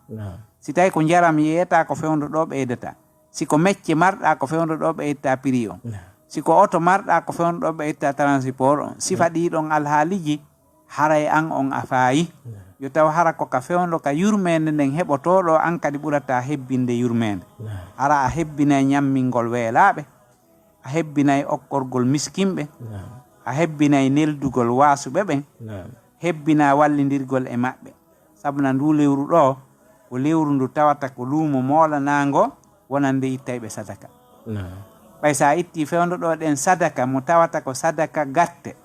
Si tawi ko njaram yeeyata, ko fewndo ɗo ɓeydata. Si ko mecce marɗa, ko fewndo ɗo ɓeydata prix on. Si ko oto marɗa, ko fewndo ɗo ɓeydata transport on. Sifa ɗii ɗon alhaaliji, haray an on a faayi. Yo taw hara ko ka fewndo ka yurmeende nden heɓotooɗo, an kadi ɓurata hebbinde yurmeende. Hara a hebbinay ñammingol weelaaɓe, a hebbinay okkorgol miskinɓe, a hebbinay neldugol waasuɓe ɓen, hebbina wallindirgol e maɓɓe. Sabuna ndu lewru ɗo, ko lewru ndu tawata ko luumo moolanaango wonande ittayɓe sadaka. Ɓay sa itti fewndo ɗo ɗen sadaka mo tawata ko sadaka gatte,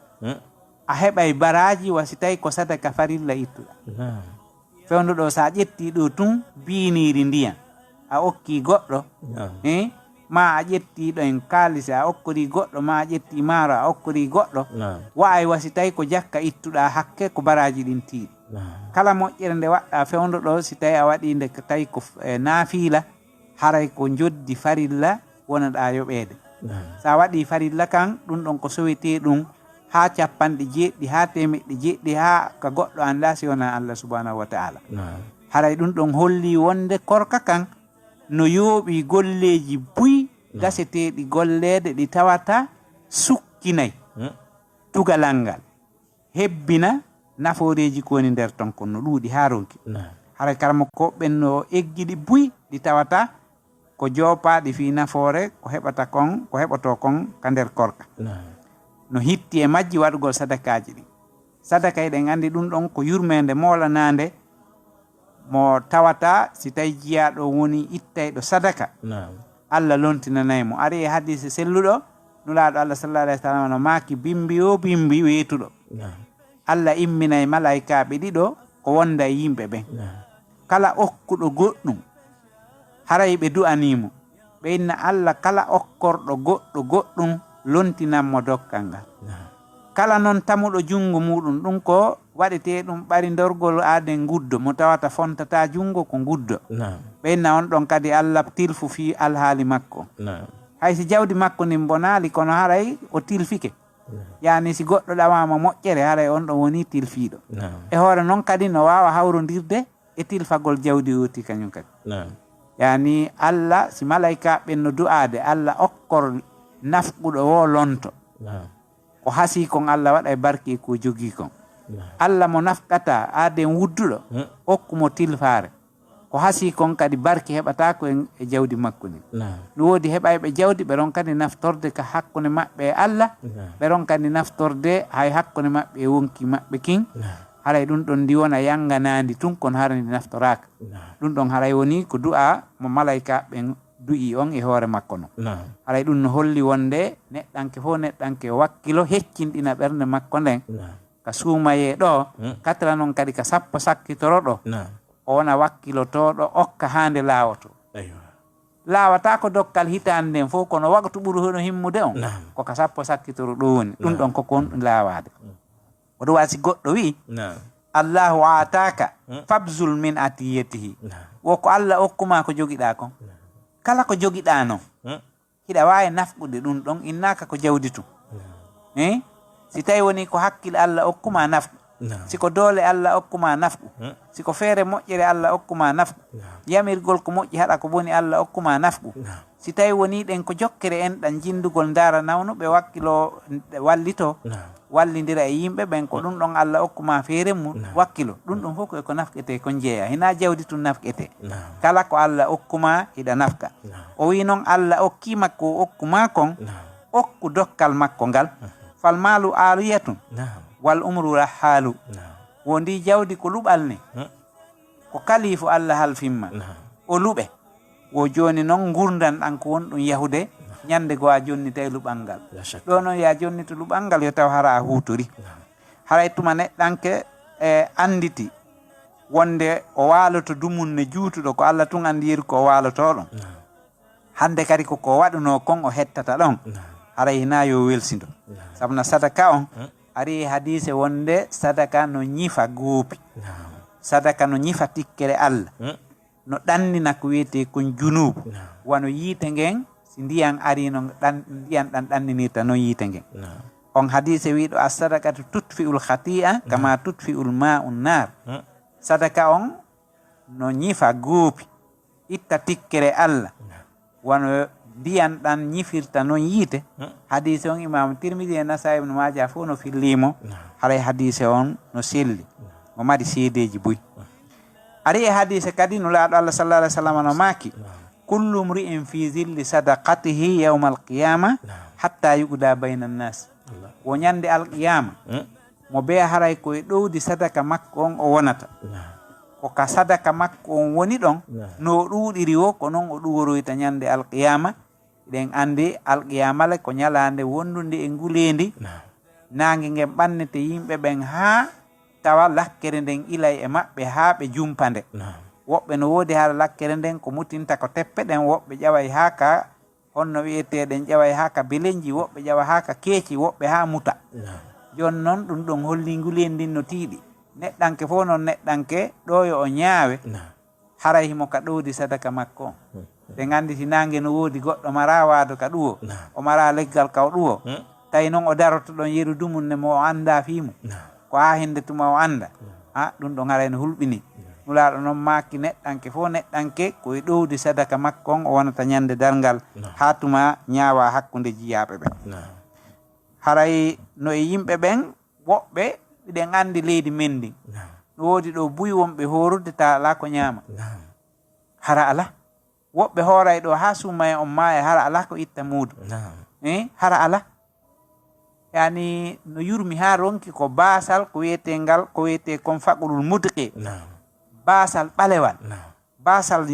a heɓay baraaji wa si tawi ko sadaka farilla ittuɗa. Fewndo ɗo sa ƴetti ɗo tun biiniiri ndiyan, a okki goɗɗo, eh, ma a ƴetti ɗo en kaalisi, a okkori goɗɗo, ma a ƴetti maaro, a okkori goɗɗo, wa'ay wa si tawi ko jakka ittuɗa hakke ko baraaji ɗin tiiɗi. Kala moƴƴere nde waɗɗa fewndo ɗo, si tawi a waɗi nde tawi ko f-, eh, naafiila, haray ko njoddi farilla wonaɗa yoɓeede. Sa waɗi farilla kan, ɗum ɗon ko sowetee ɗum haa capanɗe jeeɗiɗi, haa teemeɗɗe jeeɗiɗi, haa ka goɗɗo annda si wonaa Allah subhanahu wa ta'ala. Haray ɗum ɗon holli wonde korka kan no yooɓi golleeji buy gaseteeɗi golleede ɗi tawata sukkinay tugalal ngal, hebbina nafooreeji ko woni nder ton kon no ɗuuɗi haa ronki. Haray karamoko ɓen no eggiɗi buy ɗi tawata ko joopaaɗi fii nafoore ko heɓata kon, ko heɓotoo kon ka nder korka. No hitti e majji waɗugol sadakaaji ɗin. Sadaka eɗen anndi ɗum ɗon ko yurmeende moolanaande mo tawata si tawi jiyaaɗo woni ittayɗo sadaka, Allah lontinanay mo. Ari e hadiise selluɗo, Nulaaɗo Allah sallallahu alayhi wa sallam no maaki, bimbi o bimbi weetuɗo. Allah imminay malaykaaɓe ɗiɗo ko wonda e yimɓe ɓen. Kala okkuɗo goɗɗum, haray ɓe du'anii mo. Ɓe inna Allah kala okkorɗo goɗɗo goɗɗum lontinan mo dokkal ngal. Kala non tamuɗo junngo muuɗum, ɗum ko waɗetee ɗum ɓarindorgol aaden nguddo, mo tawata fontataa junngo ko nguddo. Ɓe inna on ɗon kadi Allah tilfu fii alhaali makko. Hay si jawdi makko ndin bonaali, kono haray o tilfike. Yaani si goɗɗo ɗawaama moƴƴere, haray on ɗon woni tilfiiɗo. E hoore non kadi no waawa hawrondirde e tilfagol jawdi oti kañum kadi. Yaani Allah, si malaykaaɓe ɓen no du'aade, Allah okkor nafquɗo o lonto. Ko hasii kon Allah waɗay barke e ko jogii kon. Allah mo nafqata aaden wudduɗo, okku mo tilfaare. Ko hasii kon kadi barke heɓataako en e jawdi makko ndin. No woodi heɓayɓe jawdi, ɓe ronkani naftorde ka hakkunde maɓɓe e Allah, ɓe ronkani naftorde hay hakkunde maɓɓe e wonki maɓɓe kin. Haray ɗum ɗon ndi wona yanganaandi tun, kono hara ndi naftoraaka. Ɗum ɗon haray woni ko du'a mo malaykaaɓe ɓen du'i on e hoore makko non. Haray ɗum no holli wonde neɗɗanke fof neɗɗanke o wakkilo heccinɗina ɓernde makko nden. Ka suumayee ɗo, katra non kadi ka sappo sakkitoro ɗo, o wona wakkilotooɗo okka haa nde laawotoo. Laawataa ko dokkal hitaande nden fof, kono waktu ɓuru hono himmude on, ko ka sappo sakkitoro ɗo woni. Ɗum ɗon koko wonɗum laawaade. Ko ɗum waɗi si goɗɗo wi'i, Allahu aataaka, fabzul min atiyatihi. Wo ko Allah okkuma ko jogiɗaa kon. Kala ko jogiɗaa non, hiɗa waawi nafqude ɗum ɗon, innaaka ko jawdi tun. Eh? Si tawi woni ko hakkil Allah okkuma nafqu, Naam. Si ko doole Alla okku ma nafqu. Hmm. Si ko feere moƴƴere Alla okku ma nafqu. Naam. Yamirgol ko moƴƴi haɗa ko boni Alla okku ma nafqu. Naam. Si tawi wonii ɗen ko jokkere enɗan jinndugol ndaara nawnuɓe wakkilo wallito, Naam. wallindira e yimɓe ɓen ko ɗum ɗon Alla okku ma feere mum Naam. wakkilo. Ɗum ɗum fof ko e ko nafqetee kon jeeya. Hinaa jawdi tun nafqetee. Naam. Kala ko Alla okku ma hiɗa nafqa. Naam. O wii noon Alla okkii makko o okku ma kon. Naam. Okku dokkal makko ngal. Mhm. Fal maalu aaliyatun. Naam. Wal umru rahaalu. Naam. Wo ndi jawdi ko luɓal ni. Hmm. Ko kalifu Alla halfimma. Naam. O luɓe. Wo jooni noon ngurndan ɗan ko won ɗum yahude. Naam. Ñande goo a jonnitay luɓal ngal. La shakka. Ɗo noon ya jonnito luɓal ngal yo taw hara a huutori. Naam. Haray tuma neɗɗanke e annditi wonde o waaloto dumunne juutuɗo ko Alla tun anndi yeru ko o waalotoo ɗon. Naam. Hannde kadi ko ko waɗunoo kon o hettata ɗon. Naam. Haray hinaa yo welsindo. Naam. Sabu na sadaka on Hmm. ari e hadiise wonde sadaka no ñifa goopi. Naam. Sadaka no ñifa tikkere Alla. Hmm. No ɗannina ko wiyetee kon junuubu. Naam. Wano yiite ngen, si ndiyan ari no ɗan, ndiyan ɗan ɗanninirta non yiite ngen. Naam. On hadiise wiiɗo, "As-sadaqatu tutfi'ul khati'a kama Naam. tutfi'ul ma'u naar." Hmm. Sadaka on no ñifa goopi, itta tikkere Alla. Naam. Wano ndiyan ɗan ñifirta non yiite. Hmm. Hadiise on Imaamu Tirmidi e Nasaa'i Ibnu Maaja fof no fillii mo. Naam. Haray hadiise on no selli. Naam. O mari seedeeji buy. Hmm. Ari e hadiise kadi Nulaaɗo Alla sallallaahu alayhi wa sallam no maaki, Naam. "Kullu mri'in fi zilli sadaqatihi yawmal qiyama Naam. hatta yuqda bayna nnaas." Allah. Wo ñande alqiyama. Hmm. Mo bee haray ko e ɗowdi sadaka makko on o wonata. Naam. Ko ka sadaka makko on woni ɗon, Naam. no o ɗuuɗiri wo, ko non o ɗuworoyta ñande alqiyama. Eɗen anndi alqiyama le ko ñalaande wondunde e nguleendi. Naam. Naange ngen ɓannete yimɓe ɓen haa tawa lakkere nden ilay e maɓɓe haa ɓe jumpa nde. Naam. Woɓɓe no woodi hara lakkere nden ko mutinta ko teppe ɗen, woɓɓe ƴaway haa ka honno wi'eteeɗen ƴaway haa ka belenji, woɓɓe ƴawa haa ka keeci, woɓɓe haa muta. Naam. Jooni non ɗum ɗon holli nguleendi ndin no tiiɗi. Neɗɗanke fof non neɗɗanke ɗo yo o ñaawe. Naam. Haray himo ka ɗowdi sadaka makko on. Hmm. Ɓe nganndi si naange no woodi goɗɗo mara waado ka ɗuwo. Naam. O mara leggal ka o ɗuwo. Hmm. Tawi non o daroto ɗon yeru dumunne mo o anndaa fii mum. Naam. Ko haa hende tuma o annda. Hmm. Ha, ɗum ɗon haray no hulɓini. Hmm. Nulaaɗo non maaki neɗɗanke fof neɗɗanke ko e ɗowdi sadaka makko on o wonata ñande darngal. Naam. Haa tuma ñaawa hakkunde jiyaaɓe ɓen. Naam. Haray no e yimɓe ɓen woɓɓe, hiɗen anndi leydi men ndin. Naam. No woodi ɗo buy wonɓe hoorude ta alaa ko ñaama. Naam. Hara alaa. Woɓɓe hooray ɗo haa suumaye on maaya, hara alaa ko itta muudo. Naam. Eh, hara alaa. Yani no yurmi haa ronki ko baasal ko wiyetee ngal, ko wiyetee kon faqrul mudqi. Naam. Baasal ɓalewal. Naam. Baasal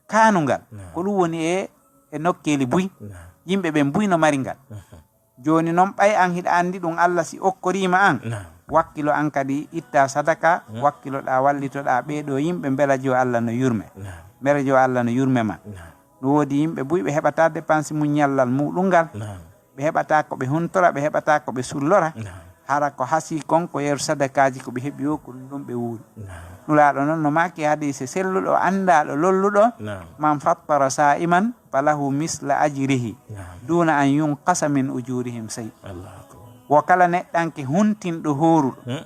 kaanungal. Naam. Ko ɗum woni e, e nokkeeli buy. Naam. Yimɓe ɓen buy no mari ngal. Mhm. Jooni non, ɓay an hiɗa anndi ɗum, Alla si okkoriima an, Naam. wakkilo an kadi itta sadaka, Hmm. wakkilo ɗa, wallito ɗa ɓee ɗoo yimɓe, mbela jo Alla no yurme. Naam. Mbela jo Alla no yurme ma. Naam. No woodi yimɓe buy ɓe heɓata dépense mum ñallal muɗum ngal. Naam. Ɓe heɓata ko ɓe huntora, ɓe heɓata ko ɓe sullora. Naam. Hara ko hasii kon ko yeru sadakaaji ko ɓe heɓi o, ko ɗum ɗum ɓe wuuri. Naam. Nulaaɗo non no maaki hadiise selluɗo, anndaaɗo, lolluɗo, Naam. "Man fattara saa'iman falahu misla ajrihi Naam. duuna an yunqasa min ujurihim sey." Allahu akbar. Wo kala neɗɗanke huntinɗo hooruɗo, Hmm.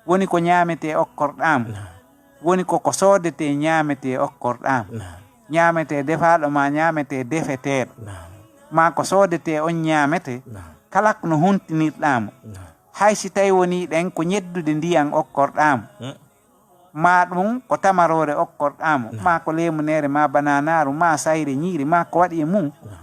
woni ko ñaametee okkorɗaamo, Naam. woni ko ko soodetee ñaametee okkorɗaamo, Naam. ñaametee defaaɗo maa ñaametee defeteeɗo, Naam. maa ko soodetee on ñaametee, Naam. kala ko no huntinirɗaamo, Naam. hay si tawi wonii ɗen ko ñeddude ndiyan okkorɗaamo, Hmm. maa ɗum ko tamaroore okkorɗaamo, Naam. maa ko leemuneere, maa bananaaru, maa sayre ñiiri, maa ko waɗi e mum. Naam.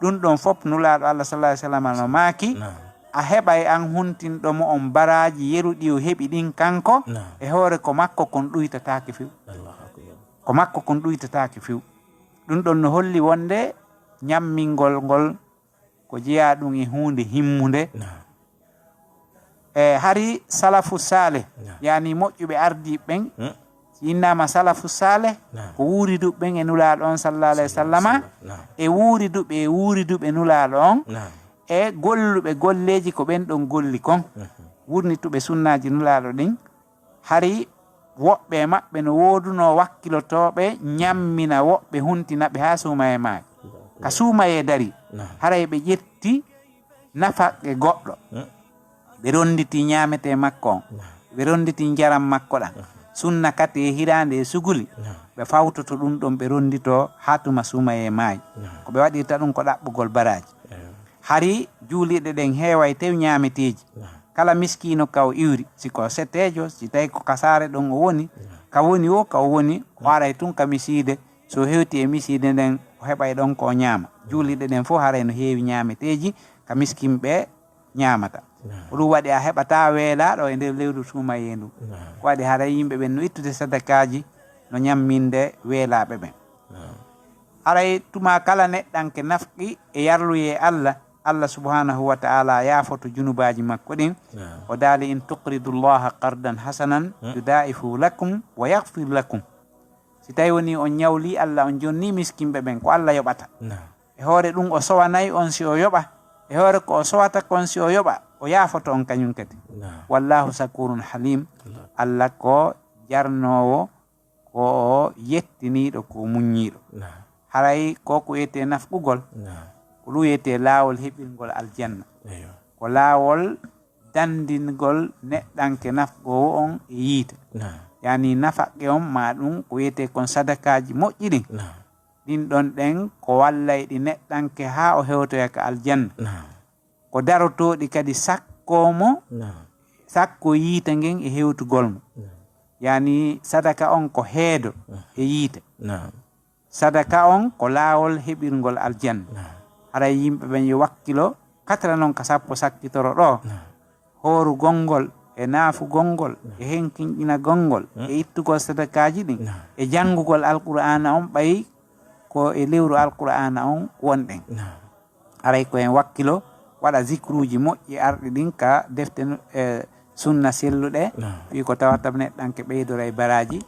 Ɗum ɗon fof Nulaaɗo Allah sallallahu alaihi wasallam no maaki, Naam. a heɓay an huntinɗo mo on baraaji yeru ɗi o heɓi ɗin kanko, Naam. e hoore ko makko kon ɗuytataake few. Allahu akbar. Ko makko kon ɗuytataake few. Ɗum ɗon no holli wonde ñammingol ngol ko jeyaa ɗum e huunde himmunde. Naam. E hari salafu saleh, Naam. yani moƴƴuɓe ardiiɓe ɓen, Hmm. si innama salafu saleh, Naam. ko wuuriduɓe ɓen e Nulaaɗo on sallallahu alaihi wasallama, Naam. e wuuriduɓe, e wuuriduɓe Nulaaɗo on, Naam. e golluɓe golleeji ko ɓen ɗon golli kon, Mhm. wurnituɓe sunnaaji Nulaaɗo ɗin, hari woɓɓe e maɓɓe no woodunoo wakkilotooɓe ñammina woɓɓe, huntina ɓe haa suumayee maaki. Ka suumayee darii, Naam. haray ɓe ƴetti nafaqqe goɗɗo. Hmm. Ɓe ronnditi ñaametee makko on. Naam. ɓe ronnditi njaram makko ɗam. Sunna kate hiraande e suguli, ɓe fawtoto ɗum ɗon, ɓe ronndito haa tuma suumayee maayi. Ko ɓe waɗirta ɗum ko ɗaɓɓugol baraaji. Hari juuliiɗe ɗen heeway tew ñaameteeji. Kala miskiino ka o iwri, si ko setteejo, si tawi ko ka saare ɗon o woni, ka woni o, ka o woni, o aray tun ka misiide. So hewti e misiide nden, o heɓay ɗon ko o ñaama. Juuliiɗe ɗen fof haray no heewi ñaameteeji ka miskinɓe ñaamata. Ko ɗum waɗi a heɓata weelaaɗo e nder lewru suumayee ndu. Ko waɗi haray yimɓe ɓen no ittude sadakaaji, no ñamminde weelaaɓe ɓen. Haray tuma kala neɗɗanke nafqi e yarluyee Allah, Allah subhanahu wa ta'ala yaafoto junubaaji makko ɗin. O daali, "In tuqridu Allaha qardan hasanan, yudaa'ifu lakum wa yaghfir lakum." Si tawi woni on ñawli Allah, on jonni miskinɓe ɓen, ko Allah yoɓata. E hoore ɗum o sowanay on si o yoɓa. E hoore ko o sowata kon si o yoɓa, o yaafoto on kañum kadi. Wallahu shakurun halim. Allah ko jarnoowo, ko o yettiniiɗo, ko o muññiiɗo. Haray ko ko wiyetee nafqugol, ko ɗum wiyetee laawol heɓirngol aljanna. Ko laawol dandingol neɗɗanke nafqoowo on e yiite. Yani nafaqe on ma ɗum ko wiyetee kon sadakaaji moƴƴi ɗin. Ɗin ɗon ɗen ko wallay ɗi neɗɗanke haa o hewtoya ka aljanna. Ko darotooɗi kadi sakkoo mo, sakkoo yiite ngen e hewtugol mo. Yani sadaka on ko heedo e yiite. Sadaka on ko laawol heɓirngol aljanna. Haray yimɓe ɓen yo wakkilo, katra non ka sappo sakkitoro ɗo. Hoorugol ngol, e naafugol ngol, e henkinƴinagol ngol, e ittugol sadakaaji ɗin, e janngugol Alqur'aana on, ɓay ko e lewru Alqur'aana on wonɗen. Haray ko en wakkilo, waɗa zikruuji moƴƴi arɗi ɗin ka defte nu-, e sunna selluɗe, fii ko tawata neɗɗanke ɓeydoray baraaji,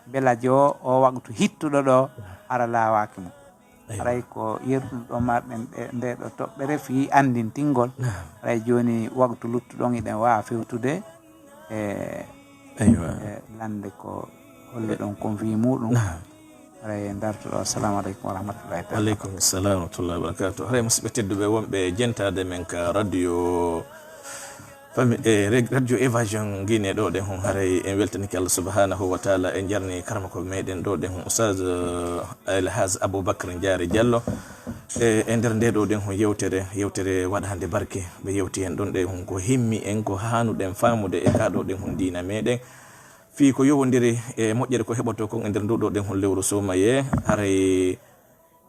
mbela jo o waqtu hittuɗo ɗo, hara laawaaki mo. Haray ko yerɗum ɗo marɗen ɗe, nde ɗo toɓɓere fii anndintingol. Haray jooni waqtu luttuɗon hiɗen waawa fewtude e, e lande ko holluɗon kon fii muɗum. Haray en darto ɗo. Assalamu aleykum wa rahmatullahi taala. Waaleykum salam wa rahmatullahi wa barakatuh. Haray musidɓe tedduɓe wonɓe jentaade men ka radio Fami-, e reg-, radio Évasion Guinée ɗo ɗen hun, haray en weltanike Allah subhanahu wa taala, en jarni karamoko meɗen ɗo ɗen hun, Oustaz, eh, El Hadj Aboubacar Ndiare Diallo. E, e nder nde ɗo ɗen hun yewtere, yewtere waɗande barke, ɓe yewti hen ɗon ɗe hun ko himmi en, ko hanuɗen famude e ka ɗo ɗen hun diina meɗen. Fii ko yowondiri e moƴƴere ko heɓoto kon e nder ndu ɗo ɗen hun lewru suumayee, haray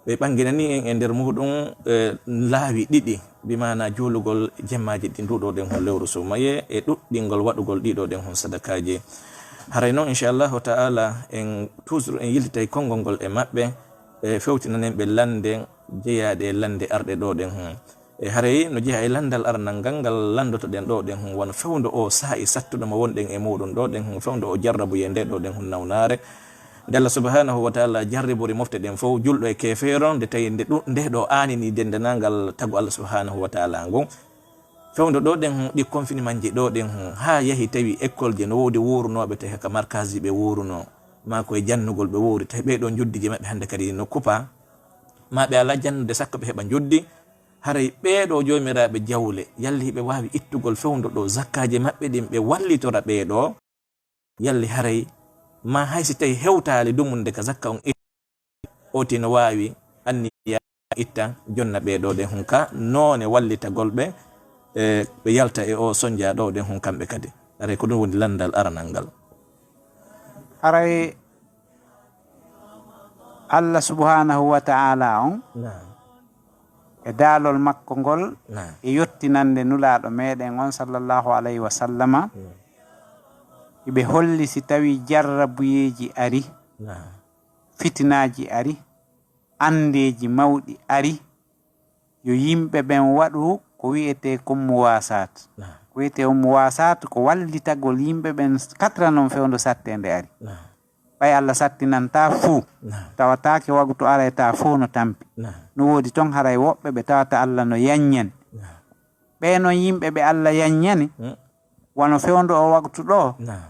ɓe ɓanginani en e nder muɗum, eh, laawi ɗiɗi, bi maana juulugol jemmaaji ɗi nduɗo ɗen hun lewru suumayee e ɗuɗɗingol waɗugol ɗiɗo ɗen hun sadakaaji. Haray noon, inchallahu ta'ala, en toujours en yiltitay konngol ngol e maɓɓe, e fewtinanen ɓe lande jeyaaɗe e lande arɗe ɗo ɗen hun. E haray no jeyaa e landal aranal ngal, ngal landoto ɗen ɗo ɗen hun, wano fewndo o saa'i sattuɗo mo wonɗen e muɗum ɗo ɗen hun, fewndo o jarrabu e nde ɗo ɗen hun nawnaare. Nde Allah subhanahu wa ta'ala jarribori mofte ɗen fof, julɗo e keefeero, nde tawi nde ɗu-, nde ɗo aanini denndanangal tagu Allah subhanahu wa ta'ala ngun. Fewndo ɗo ɗen hun, ɗi confinement ji ɗo ɗen hun, haa yahi tawi école ji no woodi wuurunooɓe, tawi ka markazi ɓe wuurunoo, maa ko e jannugol ɓe wuuri, tawi ɓee ɗo njoddiji maɓɓe hannde kadi no kupa, maa ɓe alaa jannude sakko ɓe heɓa njoddi. Haray ɓee ɗo joomiraaɓe jawle, yalli hiɓe waawi ittugol fewndo ɗo zakkaaji maɓɓe ɗin, ɓe wallitora ɓee ɗo. Yalli haray, maa hay si tawi hewtaali dumunde ka zakka on, oti no waawi anniya itta jonna ɓee ɗo ɗen hun ka noone wallitagol ɓe, e, ɓe yalta e o sonja ɗo ɗen hun kamɓe kadi. Haray ko ɗum woni landal aranal ngal. Haray Allah subhanahu wa ta'ala on, naam, e daalol makko ngol, naam, e yottinande nulaaɗo meɗen on sallallahu alayhi wa sallama, naam, iɓe holli si tawi jarrabuyeeji ari, naam, fitinaaji ari, anndeeji mawɗi ari, yo yimɓe ɓen waɗu ko wi'etee kon muwaasaat. Naam. Ko wi'etee on muwaasaat ko wallitagol yimɓe ɓen katra non fewndo satteende ari. Naam. Ɓay Allah sattinantaa fuu, naam, tawataake wagtu araytaa fuu no tampi. Naam. No woodi ton haray woɓɓe ɓe tawata Allah no yaññani. Naam. Ɓee non yimɓe ɓe Allah yaññani, hmm, wano fewndo o wagtu ɗo, naam,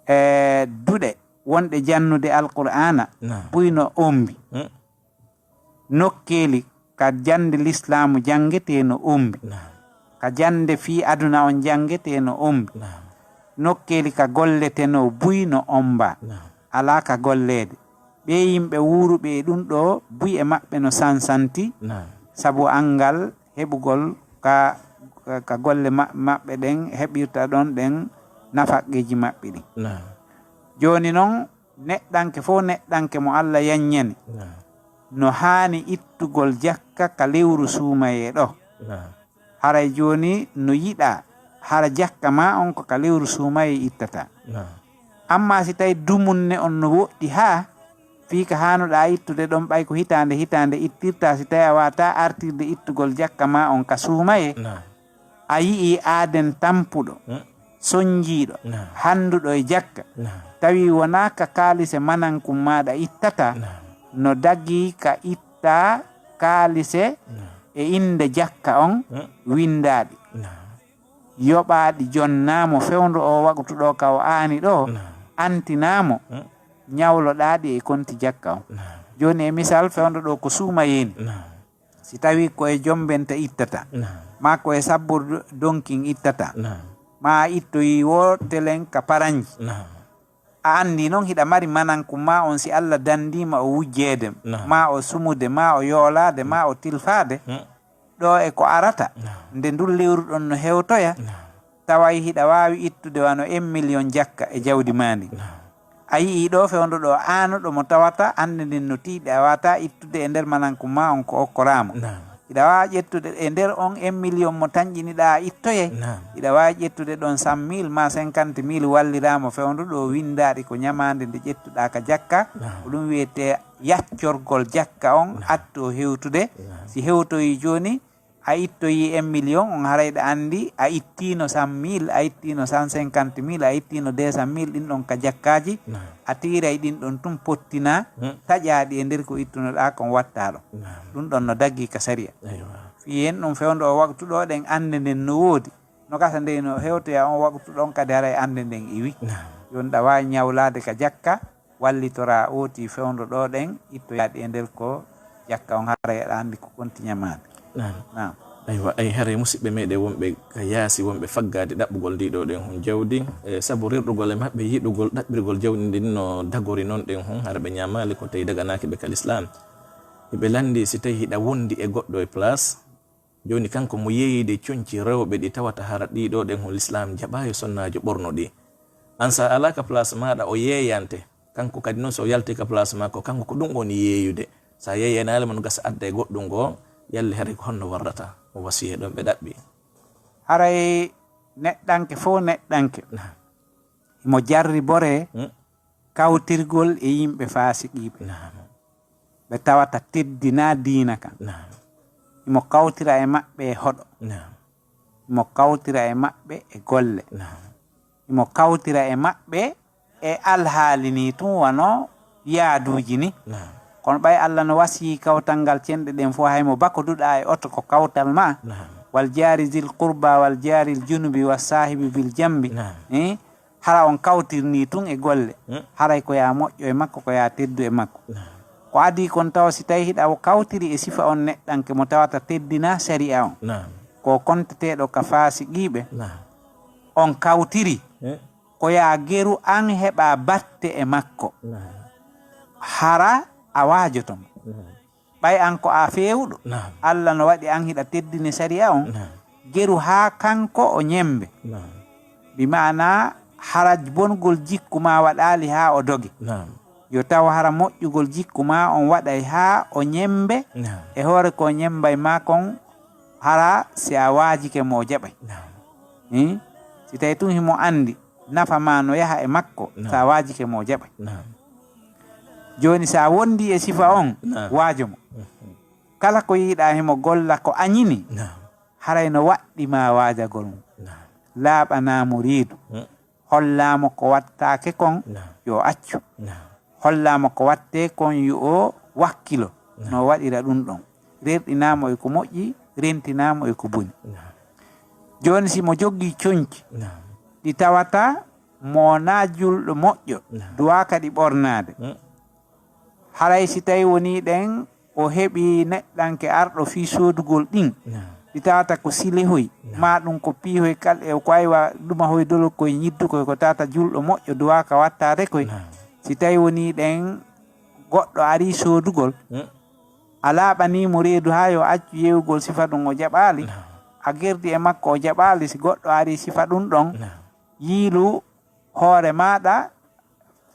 e duɗe wonɗe jannude Alqur'aana, naam, buy no ombi. Hmm. Nokkeeli ka jannde lislaamu janngetee no ombi. Naam. Ka jannde fii aduna on janngetee no ombi. Naam. nokkeeli ka golletenoo buy no ommba. Naam. Alaa ka golleede. Ɓee yimɓe wuuruɓe e ɗum ɗoo, buy e maɓɓe no sansanti. Naam. Sabu anngal heɓugol ka, ka, ka golle ma-, maɓɓe ɗen heɓirta ɗon ɗen nafaqeeji maɓɓe ɗin. Naam. Jooni non, neɗɗanke fof neɗɗanke mo Alla yanñani, Naam. no haani ittugol jakka ka lewru suumayee ɗoo. Naam. Haray jooni no yiɗaa hara jakka maa on ko ka lewru suumayee ittataa. Naam. Ammaa si tawii dumunne on no woɗɗi haa fii ka haanuɗaa ittude ɗon, ɓay ko hitaande hitaande ittirtaa, si tawii a waawataa artirde ittugol jakka maa on ka suumayee, Naam. a yi'ii aaden tampuɗo, Mm. sonnjiiɗo, Naam. hannduɗo e jakka, Naam. tawi wonaa ka kaalise manankun maaɗa ittataa, Naam. no dagii ka ittaa kaalise Naam. e innde jakka on Mm. winndaaɗi. Naam. Yoɓaaɗi jonnaamo fewndo oo waqtu ɗoo ka o aani ɗoo, Naam. antinaamo Mm. ñawloɗaaɗi e konti jakka on. Naam. Jooni e misal, fewndo ɗoo ko suumayee ni. Naam. Si tawii ko e Jombente ittataa, Naam. maa ko e Sabbur Donkin ittataa, Naam. maa a ittoyii woo telen ka Paranji. Naam. A anndii non hiɗa mari manankun maa on, si Alla danndii ma o wujjeede, Naam. maa o sumude, maa o yoolaade, maa o tilfaade, Hmm. ɗoo e ko arata, Naam. nde ndun lewru ɗon no hewtoya, Naam. taway hiɗa waawi ittude wano un million jakka e jawdi maa ndin. Naam. A yi'ii ɗoo fewndo ɗoo aanuɗo mo tawata annde nden no tiiɗi, a waawataa ittude e nder manankun maa on ko okkoraa mo. Naam. Hiɗa waawi ƴettude e nder on un million mo tanƴiniɗaa a ittoyay. Naam. Hiɗa waawi ƴettude ɗon cent mille maa cinquante mille walliraa mo fewndo ɗoo winndaaɗi ko ñamaande nde ƴettuɗaa ka jakka. Naam. Ko ɗum wiyetee yaccorgol jakka on Naam. attoo hewtude. Naam. Si hewtoyii jooni, a ittoyii un million on, haray ɗa anndi a ittiino cent mille, a ittiino cent cinquante mille, a ittiino deux cent mille, ɗin ɗon ka jakkaaji, Naam. a tiiray ɗin ɗon tun pottinaa, Hmm. taƴaaɗi e nder ko ittunoɗaa kon wattaa ɗon. Naam. Ɗum ɗon no daggii ka sariya. Aywa. Fii en ɗum fewndo oo waqtu ɗoo ɗen annde nden no woodi. No gasa nde no hewtoya on waqtu ɗon kadi haray annde nden iwi. Naam. Jooni ɗa waawi ñawlaade ka jakka, wallitoraa ootii fewndo ɗoo ɗen, ittoyaaɗi e nder ko jakka on, haray aɗa anndi ko konti ñamaande. Naam. Naam. Aywa, ay haray musidɓe meɗen wonɓe ka yaasi, wonɓe faggaade ɗaɓɓugol ndii ɗoo ɗen hun jawdi, e sabu rerɗugol e maɓɓe yiɗugol ɗaɓɓirgol jawdi ndin no dagori non ɗen hun, hara ɓe ñaamaali ko tawi daganaaki ɓe ka lislaam. Hiɓe lanndii si tawi hiɗa wondi e goɗɗo e place, jooni kanko mo yeeyde conci rewɓe ɗi tawata hara ɗii ɗoo ɗen hun lislaam jaɓaayi sonnaajo ɓorno ɗi. An sa alaa ka place maaɗa o yeeyante, kanko kadi non so o yalti ka place makko, kanko ko ɗum woni yeeyude. Sa yeeyanaali mo no gasa adda e goɗɗum ngoo, yalli haray ko honno warrata? Mo wasiyee ɗon ɓe ɗaɓɓi. Haray neɗɗanke fof neɗɗanke Naam. Himo jarriboree Hmm. kawtirgol e yimɓe faasiqiiɓe. Naam. Ɓe tawata teddinaa diina kan. Naam. Himo kawtira e maɓɓe e hoɗo. Naam. Himo kawtira e maɓɓe e golle. Naam. Himo kawtira e maɓɓe e alhaali nii tun wano yaaduuji nii. Naam. Kono ɓay Alla no wasiyii kawtal ngal cenɗe ɗen fof, hay mo bako duɗaa e oto ko kawtal maa. Naam. Wal jaari zil qurba, wal jaaril junubi, was saahibi bil jambi. Naam. Eh? Hara on kawtirnii tun e golle. Hmm. Haray ko yaa moƴƴo e makko, ko yaa teddu e makko. Naam. Ko adii kon tawa si tawii hiɗa o kawtiri e sifa on neɗɗanke mo tawata teddinaa sariya on. Naam. Ko konteteeɗo ka faasiqiiɓe. Naam. On kawtiri. Hmm. Ko yaa geru an heɓa batte e makko. Naam. Hara a waajoto mo. Naam. Ɓay an ko a feewuɗo. Naam. Alla no waɗi an hiɗa teddini sariya on. Naam. Geru haa kanko o ñemmbe. Naam. Bi maanaa hara bongol jikku maa waɗaali haa o doge. Naam. Yo taw hara moƴƴugol jikku maa on waɗay haa o ñemmbe. Naam. E hoore ko o ñemmbay maa kon hara si a waajike mo o jaɓay. Naam. Hmm? Si tawii tun himo anndi nafa maa no yaha e makko, Naam. sa waajike mo o jaɓay. Naam. Jooni sa wondi e sifa on, Naam. waajo mo. Mhm. Kala ko yiɗaa himo golla ko a ñini, Naam. haray no waɗɗi ma waajagol mo. Naam. Laaɓanaa mo reedu. Hmm. Hollaa mo ko wattaake kon, Naam. yo accu. Naam. Hollaa mo ko wattee kon, yo o wakkilo. Naam. No waɗira ɗum ɗon. Rerɗinaa mo e ko moƴƴi, rentinaa mo e ko boni. Naam. Jooni si mo jogii conci, Naam. ɗi tawata mo wonaa julɗo moƴƴo, Naam. duwaaka ɗi ɓornaade. Hmm. Haray si tawii wonii ɗen o heɓii neɗɗanke arɗo fii soodugol ɗin, Naam. Si tawata ko silehoy, ma ɗum ko piihoy kal e ko aywa ɗuma hoy dolo koye ñiddukoy, ko tawata julɗo moƴƴo duwaaka wattaade koy. Si tawi wonii ɗen goɗɗo arii soodugol, a laaɓanii mo reedu haa yo accu yeewugol sifa ɗum o jaɓaali, a gerdi e makko o jaɓaali, si goɗɗo arii sifa ɗum ɗon, yiilu hoore maaɗa,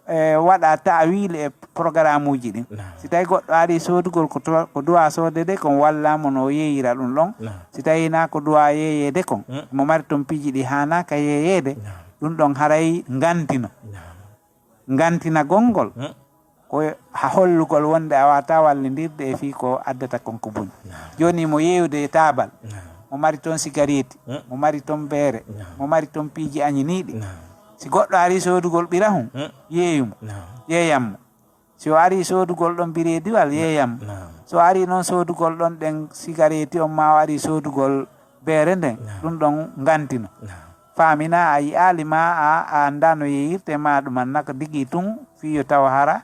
e waɗa ta'awil e programuuji ɗin. Si tawi goɗɗo arii soodugol ko to-, ko duwa soodede kon, walla mo no yeeyira ɗum ɗon. Si tawi naa ko duwa yeeyeede kon, mo mari ton piiji ɗi haanaaka yeeyeede, ɗum ɗon haray ngantino. Ngantinagol ngol ko ha hollugol wonde a wata wallindirde e fii ko addata kon ko buñ. Jooni mo yeeyude e taabal, mo mari ton sigareeti, mo mari ton beere, mo mari ton piiji añiniiɗi. Si goɗɗo arii soodugol ɓirahun, yeeyumo, yeeyammo. Si o arii soodugol ɗon bireediwal, yeeyammo. So arii non soodugol ɗon ɗen sigareeti on, ma o arii soodugol beere nden, ɗum ɗon ngantino. Faamina a yi'aali ma a, a anndaa no yeeyirte ma ɗum, annda ko digi tun fii yo taw hara,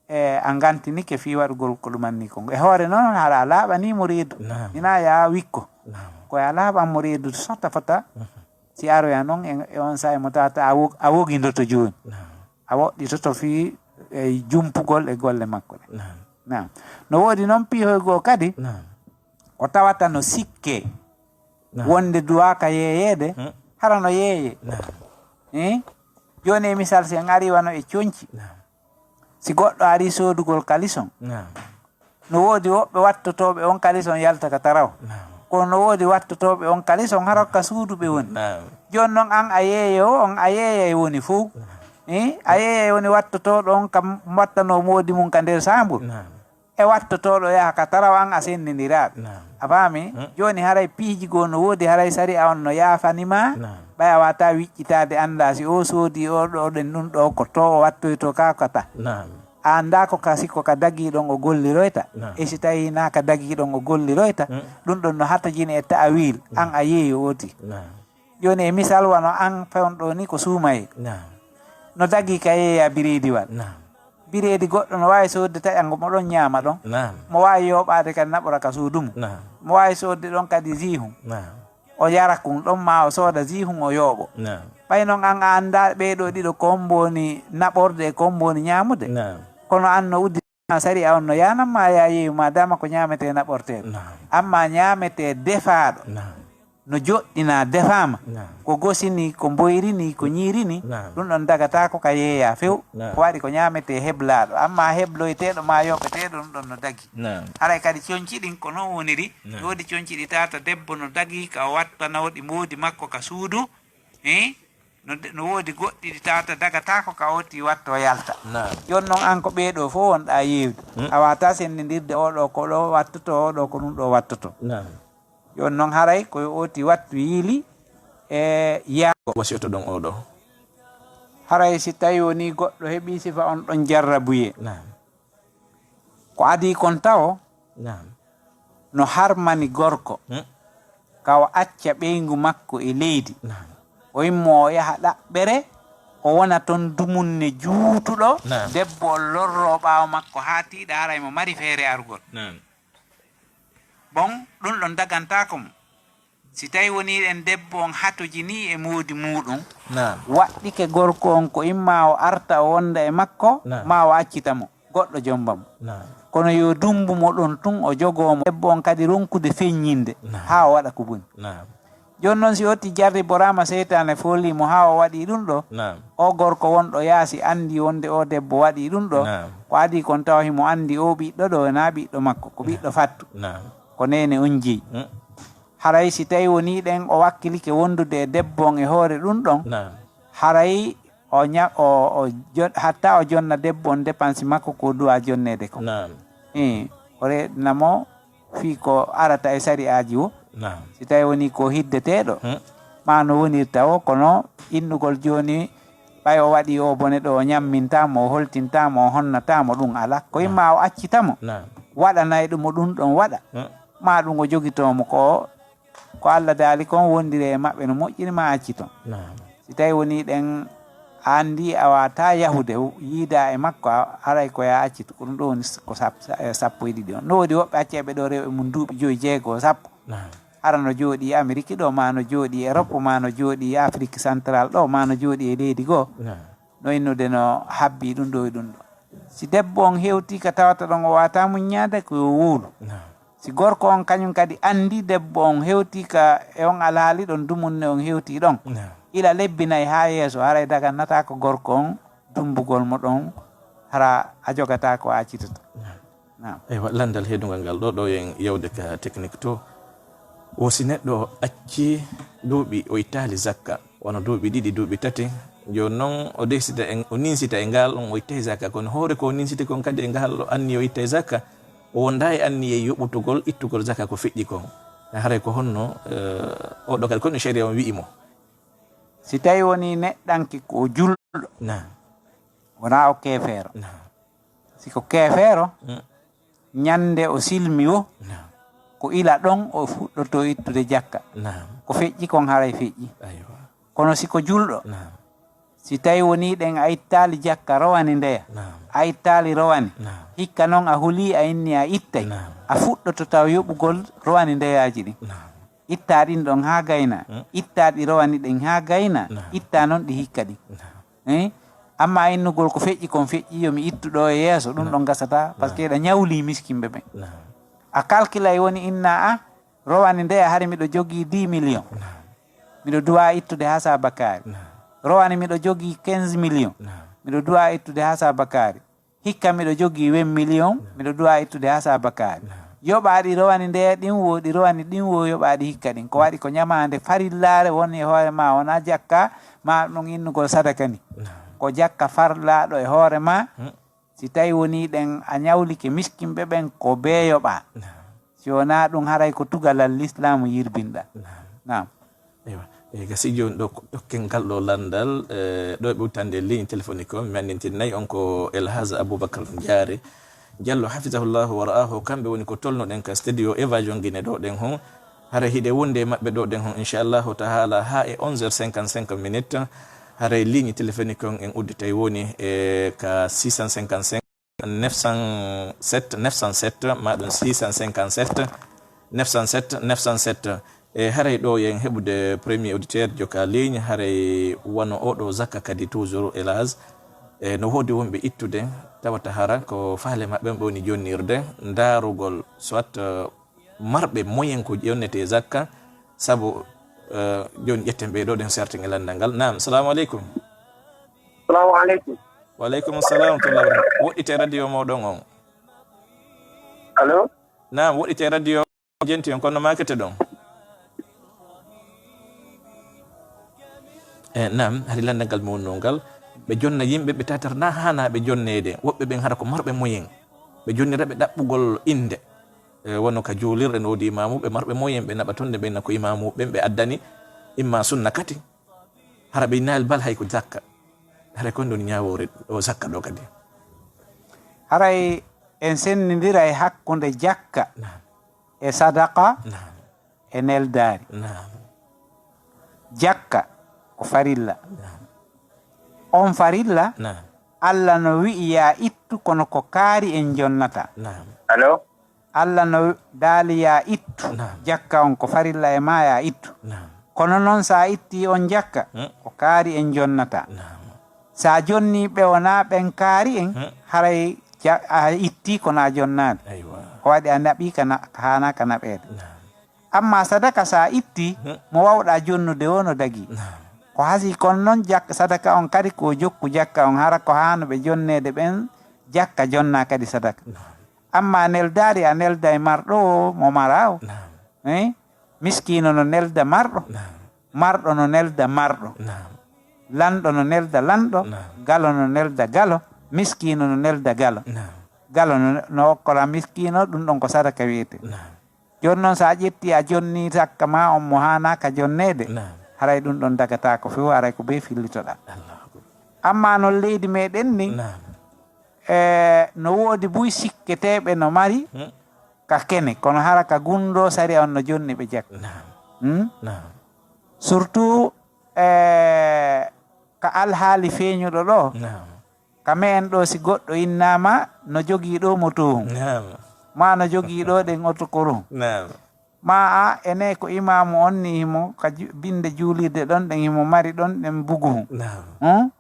e, a ngantinike fii waɗugol ko ɗumanni kon. E hoore non hara a laaɓanii mo reedu. Hinaa ya wikko. Ko a laaɓan mo reedu sota fota. Si aroya non e, e on saa'i mo tawata a wo-, a wogindoto jooni. A woɗɗitoto fii, e, jumpugol e golle makko ɗen. Naam. No woodi non piihoy goo kadi. Ko tawata no sikke wonde duwaaka yeeyeede, hara no yeeye. Eh? Jooni e misal, si en arii wano e conci, si goɗɗo arii soodugol kalison, no woodi woɓɓe wattotooɓe on kalison yalta ka taraw. Kono no woodi wattotooɓe on kalison hara ka suudu ɓe woni. Jooni non an a yeeyo, on a yeeyay woni fow. Eh? A yeeyay woni wattotooɗo on ka wattanoo moodi mum ka nder saambur. E wattotooɗo yaha ka taraw an a senndindiraaɓe. A faami? Jooni haray piiji goo no woodi, haray sari'a on no yaafani ma. Ɓay a wata wiƴƴitaade, annda si o soodi o ɗo ɗen ɗum ɗo ko to o wattoyto ka kata. A annda ko ka, si ko ka dagii ɗon o golliroyta. E si tawi na ka dagii ɗon o golliroyta, ɗum ɗon no hatojini e ta'awil, an a yeeyo oti. Jooni e misal wano an fewndo ni ko suumaye. No dagii ka yeeya bireediwal. Bireedi goɗɗo no waawi soodde taƴa ngo mo ɗon ñaama ɗon. Mo waawi yooɓaade kadi naɓora ka suudu mum. Mo waawi soodde ɗon kadi ziihun. O yara kun ɗon ma o sooda ziihun o yooɓo. Ɓay non an a annda ɓee ɗoo ɗiɗo ko hombo woni naɓorde e ko hombo woni ñaamude. Kono an no uddi sari'a on no yaanan ma yaa yeeyu ma dama ko ñaametee naɓortee. Amma ñaametee defaaɗo. No joɗɗinaa, defaama, ko gosini, ko mboyrini, ko ñiirini, ɗum ɗon dagataako ka yeeyaa few. Ko waɗi ko ñaametee heblaaɗo, amma hebloyteeɗo maa yooɓeteeɗo, ɗum ɗon no dagi. Haray kadi conci ɗin ko non woniri. No woodi conci ɗi tawata debbo no dagi ka o wattana waɗi moodi makko ka suudu. Eh? No de-, no woodi goɗɗi ɗi tawata dagataako ka oti watto yalta. Jooni non an ko ɓee ɗoo fow wonɗaa yeewde. A wata senndindirde oo ɗoo ko ɗoo wattoto, oo ɗoo ko ɗum ɗoo wattoto. Jooni non haray ko yo oti wattu yiili e yaa. Ko wasiyoto ɗon oo ɗoo? Haray si tawi wonii goɗɗo heɓii sifa on ɗon jarrabuyee. Ko adii kon tawo no harmani gorko ka o acca ɓeyngu makko e leydi. O immo o yaha ɗaɓɓere, o wona ton dumunne juutuɗo, debbo on lorro ɓaawo makko haa tiiɗa haray mo mari feere arugol. Bon, ɗum ɗon dagantaako mo. Si tawi wonii ɗen debbo on hatojinii e moodi muuɗum, waɗɗike gorko on ko imma o arta o wonda e makko, ma o accita mo, goɗɗo jomba mo. Kono yo dumbu mo ɗon tun o jogoo mo. Debbo on kadi ronkude feññinde haa o waɗa ko boni. Jooni non si otti jarriboraama seytaane foolii mo haa o waɗii ɗum ɗo, o gorko wonɗo yaasi anndii wonde o debbo waɗii ɗum ɗo, ko adii kon tawa himo anndi o ɓiɗɗo ɗo wonaa ɓiɗɗo makko, ko ɓiɗɗo fattu. Ko neene on jeyi. Haray si tawi wonii ɗen o wakkilike wondude e debbo on e hoore ɗum ɗon, haray o ña-, o, o jo-, hatta o jonna debbo on dépense makko ko duwa jonneede ko. Eh, o reedna mo fii ko arata e sari'aaji wo. Si tawi wonii ko hiddeteeɗo, ma no wonirta wo, kono innugol jooni, ɓay o waɗii o bone ɗo, o ñammintaa mo, o holtintaa mo, o honnataa mo, ɗum alaa. Ko imma o accita mo, waɗanay ɗum o ɗum ɗon waɗa. Ma ɗum o jogitoo mo ko, ko Alla daali kon, wondire e maɓɓe no moƴƴiri, ma acci ton. Si tawi wonii ɗen a anndi a waawataa yahude, yiida e makko, a, haray ko yaa accitu. Ko ɗum ɗo woni s-, ko sap-, sa-, e sappo e ɗiɗi on. No woodi woɓɓe acceeɓe ɗo rewɓe mum duuɓi joyi, jeego, sappo. hara no jooɗii Ameriki ɗo, maa no jooɗii Erop, maa no jooɗii Afrik Santral ɗo, maa no jooɗii e leydi goo. No innude no habbii ɗum ɗo e ɗum ɗo. Si debbo on hewtii ka tawata ɗon o waawataa muññaade, ko yo wowlu. Si gorko on kañum kadi anndi debbo on hewtii ka e on alhaali ɗon, dumunne on hewtii ɗon, ila lebbi nay haa yeeso, haray dagannataa ko gorko on dumbugol mo ɗon, hara a jogataa ko a accitata. Naam. Eywa, lanndal heedungal ngal ɗo, ɗo en yewde ka technique to. Wo si neɗɗo accii duuɓi o ittaali zakka, wano duuɓi ɗiɗi, duuɓi tati, jooni noon o desida e, o ninsita e ngal on o ittay zakka, kono hoore ko o ninsiti kon kadi e ngal o anni o ittay zakka, o wondaa e anniye yoɓutugol, ittugol zakka ko feƴƴi kon. Haray ko honno, eh, oɗo kadi, kono sharia on wi'i mo? Si tawi wonii neɗɗanke ko o julɗo, Naam. wonaa o keefeero. Naam. Si ko keefeero, Mm. ñande o silmi wo, Naam. ko ila ɗon o fuɗɗotoo ittude jakka. Naam. Ko feƴƴi kon haray feƴƴi. Aywa. Kono si ko julɗo, Naam. si tawi wonii ɗen a ittaali jakka rowani ndeya, Naam. a ittaali rowani, Naam. hikka non a hulii a inni a ittay, Naam. a fuɗɗoto taw yoɓugol rowani ndeyaaji ɗin. Naam. Ittaa ɗin ɗon haa gayna, Mm. ittaa ɗi rowani ɗen haa gayna, Naam. ittaa non ɗi hikka ɗin. Naam. Eh? Amma innugol ko feƴƴi kon feƴƴi, yo mi ittu ɗo e yeeso, ɗum Naam. ɗon gasataa, parce que Naam. eɗa ñawlii miskinɓe ɓen. Naam. A kalkilay woni inna a rowani ndeya hari miɗo jogii dix millions. Naam. Miɗo duwaa ittude haa saabakaari. Naam. Rowani miɗo jogii quinze millions. Naam. Miɗo duwaa ittude haa saabakaari. Hikka miɗo jogii vingt millions, Naam. miɗo duwaa ittude haa saabakaari. Naam. Yoɓaa ɗi rowani ndeya ɗin wo, ɗi rowani ɗin wo, yoɓaa ɗi hikka ɗin. Ko waɗi ko ñamaande farillaare woni e hoore ma, wonaa jakka, ma ɗum innugol sadaka ni. Naam. Ko jakka farlaaɗo e hoore ma, Hmm. si tawi wonii ɗen a ñawlike miskinɓe ɓen, ko bee yoɓaa. Naam. Si wonaa ɗum, haray ko tugalal lislaamu yirbinɗaa. Naam. Naam. Eywa. E, gasi jooni ɗo, ko tokken ngal ɗo lanndal, e, ɗo e ɓoytande ligne téléphonique o, mi anndintin nayi on ko El Hadj Aboubacar Diaré Diallo, hafizahullahu wa ra'ahu, kamɓe woni ko tolnoɗen ka studio Eva Jongine ɗo ɗen hon. Hara hiɗe wonde e maɓɓe ɗo ɗen hon, inchallahu taala, haa e onze heures cinquante-cinq minutes. Haray ligne téléphonique on en udditay woni e ka six cent cinquante-cinq, neuf cent sept, neuf cent sept, ma ɗum six cent cinquante-sept, neuf cent sept, neuf cent sept. E haray ɗo yen heɓude premier auditeur joka ligne, haray wano oɗo zakka kadi toujours, hélas. E no woodi wonɓe ittude, tawata hara ko faale maɓɓe ɓe woni jonnirde, ndaarugol soit, euh, marɓe moyen ko jonnetee zakka, sabu, euh, jooni ƴetten ɓe ɗo ɗen serten e lanndal ngal. Naam, salamu aleykum. Salamu aleykum. Wa aleykum salam wa rahmatullah. Woɗɗite radio moɗon on. Allo? Naam, woɗɗite radio. Jenti on, kono maakete ɗon. E, naam, hari lanndal ngal mo wonnoo ngal. Ɓe jonna yimɓe, ɓe tatar na haanaa ɓe jonneede. Woɓɓe ɓen hara ko marɓe moyen. Ɓe jonnira ɓe ɗaɓɓugol innde. E, wano ka juulirɗe no woodi imaamuuɓe marɓe moyen, ɓe naɓa toon nde ɓe na ko imaamuuɓe ɓen ɓe addani, imma sunna kati. Hara ɓe naali bal hay ko zakka. Haray ko ɗum ñaawoore o zakka ɗo kadi. Haray en senndindira e hakkunde jakka Naam. e sadaka Naam. e neldaari. Naam. Jakka ko farilla. Naam. On farilla, Naam. Alla no wi'i yaa ittu, kono ko kaari en jonnata. Naam. Allo? Alla no daali yaa ittu. Naam. Jakka on ko farilla e maa yaa ittu. Naam. Kono non sa itti on jakka, Hmm. ko kaari en jonnata. Naam. Sa jonni ɓe wonaa ɓen kaari en, Hmm. haray ja-, a itti kono a jonnaali. Aywa. Ko waɗi a naɓi ka na-, ka haanaa ka naɓeede. Naam. Amma sadaka sa itti, Hmm. mo wawɗa jonnude o no dagi. Naam. Ko hasi kon non jak-, sadaka on kadi ko jokku jakka on, hara ko haanuɓe jonneede ɓen jakka jonna kadi sadaka. Naam. Amma neldaari a nelday marɗo o mo mara o. Naam. Eh? Miskiino no nelda marɗo. Naam. Marɗo no nelda marɗo. Naam. Lanɗo no nelda lanɗo. Naam. Galo no nelda galo. Miskiino no nelda galo. Naam. Galo no, no okkola miskiino, ɗum ɗon ko sadaka wiyete. Naam. Jooni noon, so a ƴetti a jonni sakka ma on mo haanaaka jonneede, Naam. haray ɗum ɗon dagataako few, haray ko bee fillitoɗaa. Allahu akbar. Amma noon leydi meɗen ni, Naam. e, no woodi buy sikketeeɓe no mari Hmm. ka kene, kono hara ka gunndoo sariya on no jonni ɓe jakka. Naam. Hmm? Naam. Surtout, e, ka alhaali feeñuɗo ɗo, Naam. ka me'en ɗo, si goɗɗo innaama no jogii ɗo moto, Naam. maa no jogii ɗo ɗen oto koron, Naam. Ma a ene ko imaamu on ni himo ka ju- binde juulirde ɗon ɗen himo mari ɗon ɗen buguhu. Naam. Hmm?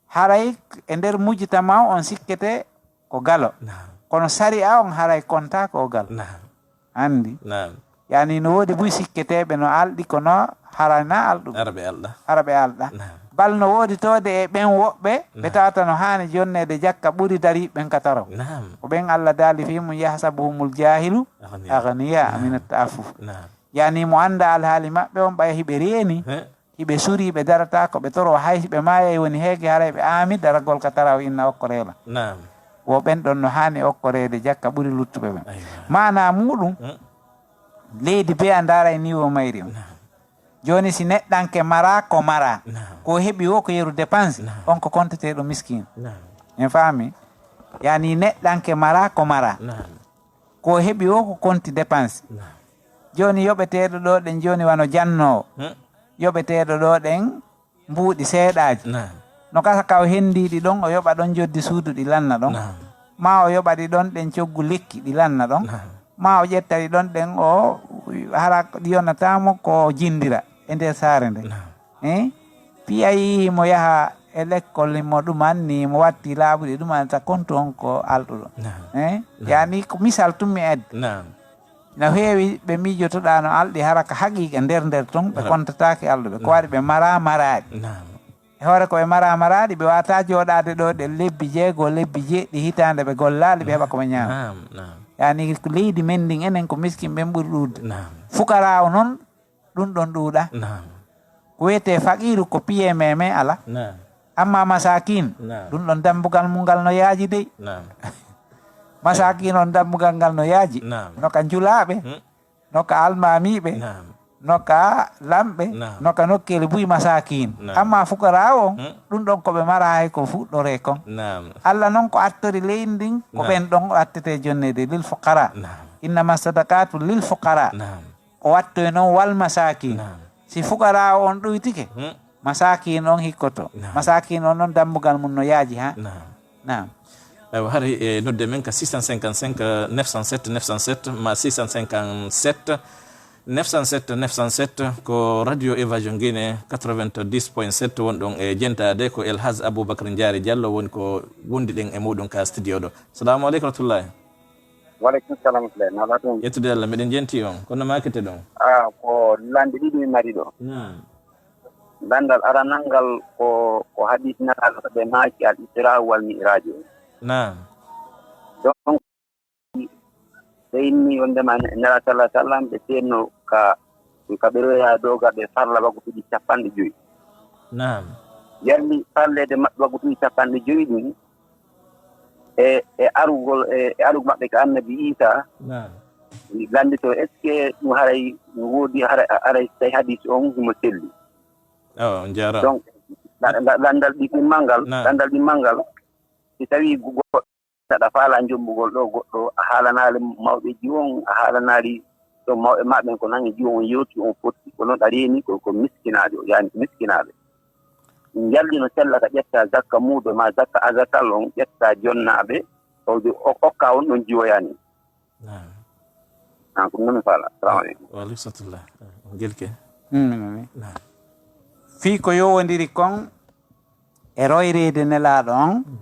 Haray e nder mujtama on sikkete ko galo. Naam. Kono sari'a on haray konta ko galo. Naam. Andi. Naam. Yani no woodi buy sikketeeɓe no alɗi kono haray na alɗuɓe. Araɓe alɗa. Araɓe alɗa. Naam. Bal no woodi toode e ɓen woɓɓe ɓe Naam. Tawata no haani jonneede jakka ɓuri dari ɓen ka taraw. Naam. Ko ɓen Allah daali fii mum yahsabuhumul jahilu Aghniya. Aghniya Naam. Min at-ta'affuf. Naam. Yani mo annda alhaali maɓɓe on ɓay hiɓe reeni. He. Hiɓe surii ɓe darataa ko ɓe toroo hay si ɓe maayay woni heege haray ɓe aami daragol ka taraw inna okko reela. Naam. Wo ɓen ɗon no haani okkoreede jakka ɓuri luttuɓe ɓen. Aywa. Maanaa muuɗum, Hmm. Leydi bee a ndaaray niwo mayri on. Naam. Jooni si neɗɗanke maraa ko maraa, Naam. Ko heɓi wo ko yeru dépense, Naam. On ko konteteeɗo miskiin. Naam. En faami? Yani neɗɗanke maraa ko maraa. Naam. Ko heɓi wo ko konti dépense. Naam. Jooni yoɓeteeɗo ɗo ɗen jooni wano jannoowo. Hmm. Yoɓeteeɗo ɗo ɗen mbuuɗi seeɗaaji. Naam. No gasa ka o hendiiɗi ɗon, o yoɓa ɗon joddi suudu ɗi lanna ɗon. Naam. Ma o yoɓa ɗi ɗon ɗen coggu lekki ɗi lanna ɗon. Naam. Ma o ƴetta ɗi ɗon ɗen o hara ɗi yonataamo ko jindira e nder saare nde. Naam. Eh? Piya yii himo yaha e lekkol himo ɗuman ni mo watti laaɓuɗi ɗuman ta kontu on ko alɗuɗo. Naam. Eh? Naam. Yani ko misal tun mi addi. Naam. No heewi ɓe miijotoɗaa no alɗi hara ka haqiiqa nder nder ton ɓe Naam. Kontataake alɗuɓe. Ko Naam. Waɗi ɓe maraa maraaɗi. Naam. E hoore ko ɓe maraa maraaɗi ɓe waata jooɗaade ɗo ɗe lebbi jeego lebbi jeeɗi hitaande ɓe gollaali ɓe heɓa ko ɓe ñaama. Naam, naam. Yani ko leydi men ndin enen ko miskin ɓen ɓuri ɗuuɗde. Naam. Fukaraawo non ɗum ɗon ɗuuɗa. Naam. Ko wiyetee faqiiru ko piye meme ala. Naam. Amma masakin, Naam. Ɗum ɗon dambugal mum ngal no yaaji dey. Naam. Masakin on dambugal ngal no yaaji. Naam. No ka njulaaɓe, Hmm. No ka almaamiiɓe, Naam. No ka lamɓe, Naam. No ka nokkeeli buy masakin. Naam. Amma fukaraawo on, Hmm. Ɗum ɗon ko ɓe mara hay ko fuɗɗoree kon. Naam. Alla non ko attori leydi ndin, ko Naam. Ɓen ɗon o attete jonneede lil fuqara. Naam. Innama sadaqatu lil fuqara. Naam. O wattoy non wal masakin. Naam. Si fukaraawo on ɗuytike, Hmm. Masakin on hikkoto. Naam. Masakin on non dambugal mum no yaaji ha. Naam. Naam. Aywa, hari e nodde men ka six cent cinquante-cinq, neuf cent sept, neuf cent sept, ma six cent cinquante-sept, neuf cent sept, neuf cent sept, ko Radio Évasion Guinée, quatre-vingt-dix point sept, won ɗon e jentaade, ko El Hadj Aboubacar Ndiary Diallo woni ko wondiɗen e muɗum ka studio ɗo. Salamu aleykum warahmatullahi. Waleykum salam warahmatullahi. Na ala toon? Yettude Allah, miɗen jenti on. Kono makete ɗon? Ah, ko lande ɗiɗi mi mari ɗo. Naam. Landal aranal ngal ko, ko hadis Nelaaɗo ɓe maaki al Isra wal Mi'raj. Naam. Donc, ɓe inni wondema Nelaaɗo sallallahu alaihi wasallam ɓe seenno ka, ka ɓe roya doga ɓe farla waktuuji capanɗe joyi. Naam. Yalli farleede maɓɓe waktuuji capanɗe joyi ɗin, e, e arugol, e, e arugol maɓɓe ka Annabi Isa, Naam. Mi lanndito, est-ce que ɗum haray no woodi, haray, haray so tawi hadis on himo selli? Awa, on jaaraama. Donc, la-, la-, lanndal ɗi-, ɗimmal ngal, Naam. Lanndal ɗimmal ngal, si tawi go-, goɗɗo aɗa faala jommbugol ɗo goɗɗo, a haalanaali mawɓe ji on, a haalanaali ɗo mawɓe ma ɓen ko nangi ji on yewti on fotti, ko noon a reeni ko, ko miskinaajo, yaani ko miskinaaɓe. Njalli no sella ka ƴetta zakka muudo ma zakka azakal on, ƴetta jonnaaɓe, o-, o-, okka on ɗon jiwoyaani. Naam. Naam, ko ɗum mi faala. Salamu aleykum. Wa aleykum salam. Ngel ke. Mm, mm, mm. Naam. Fii ko yowondiri kon e royreede Nelaaɗo on, Mm.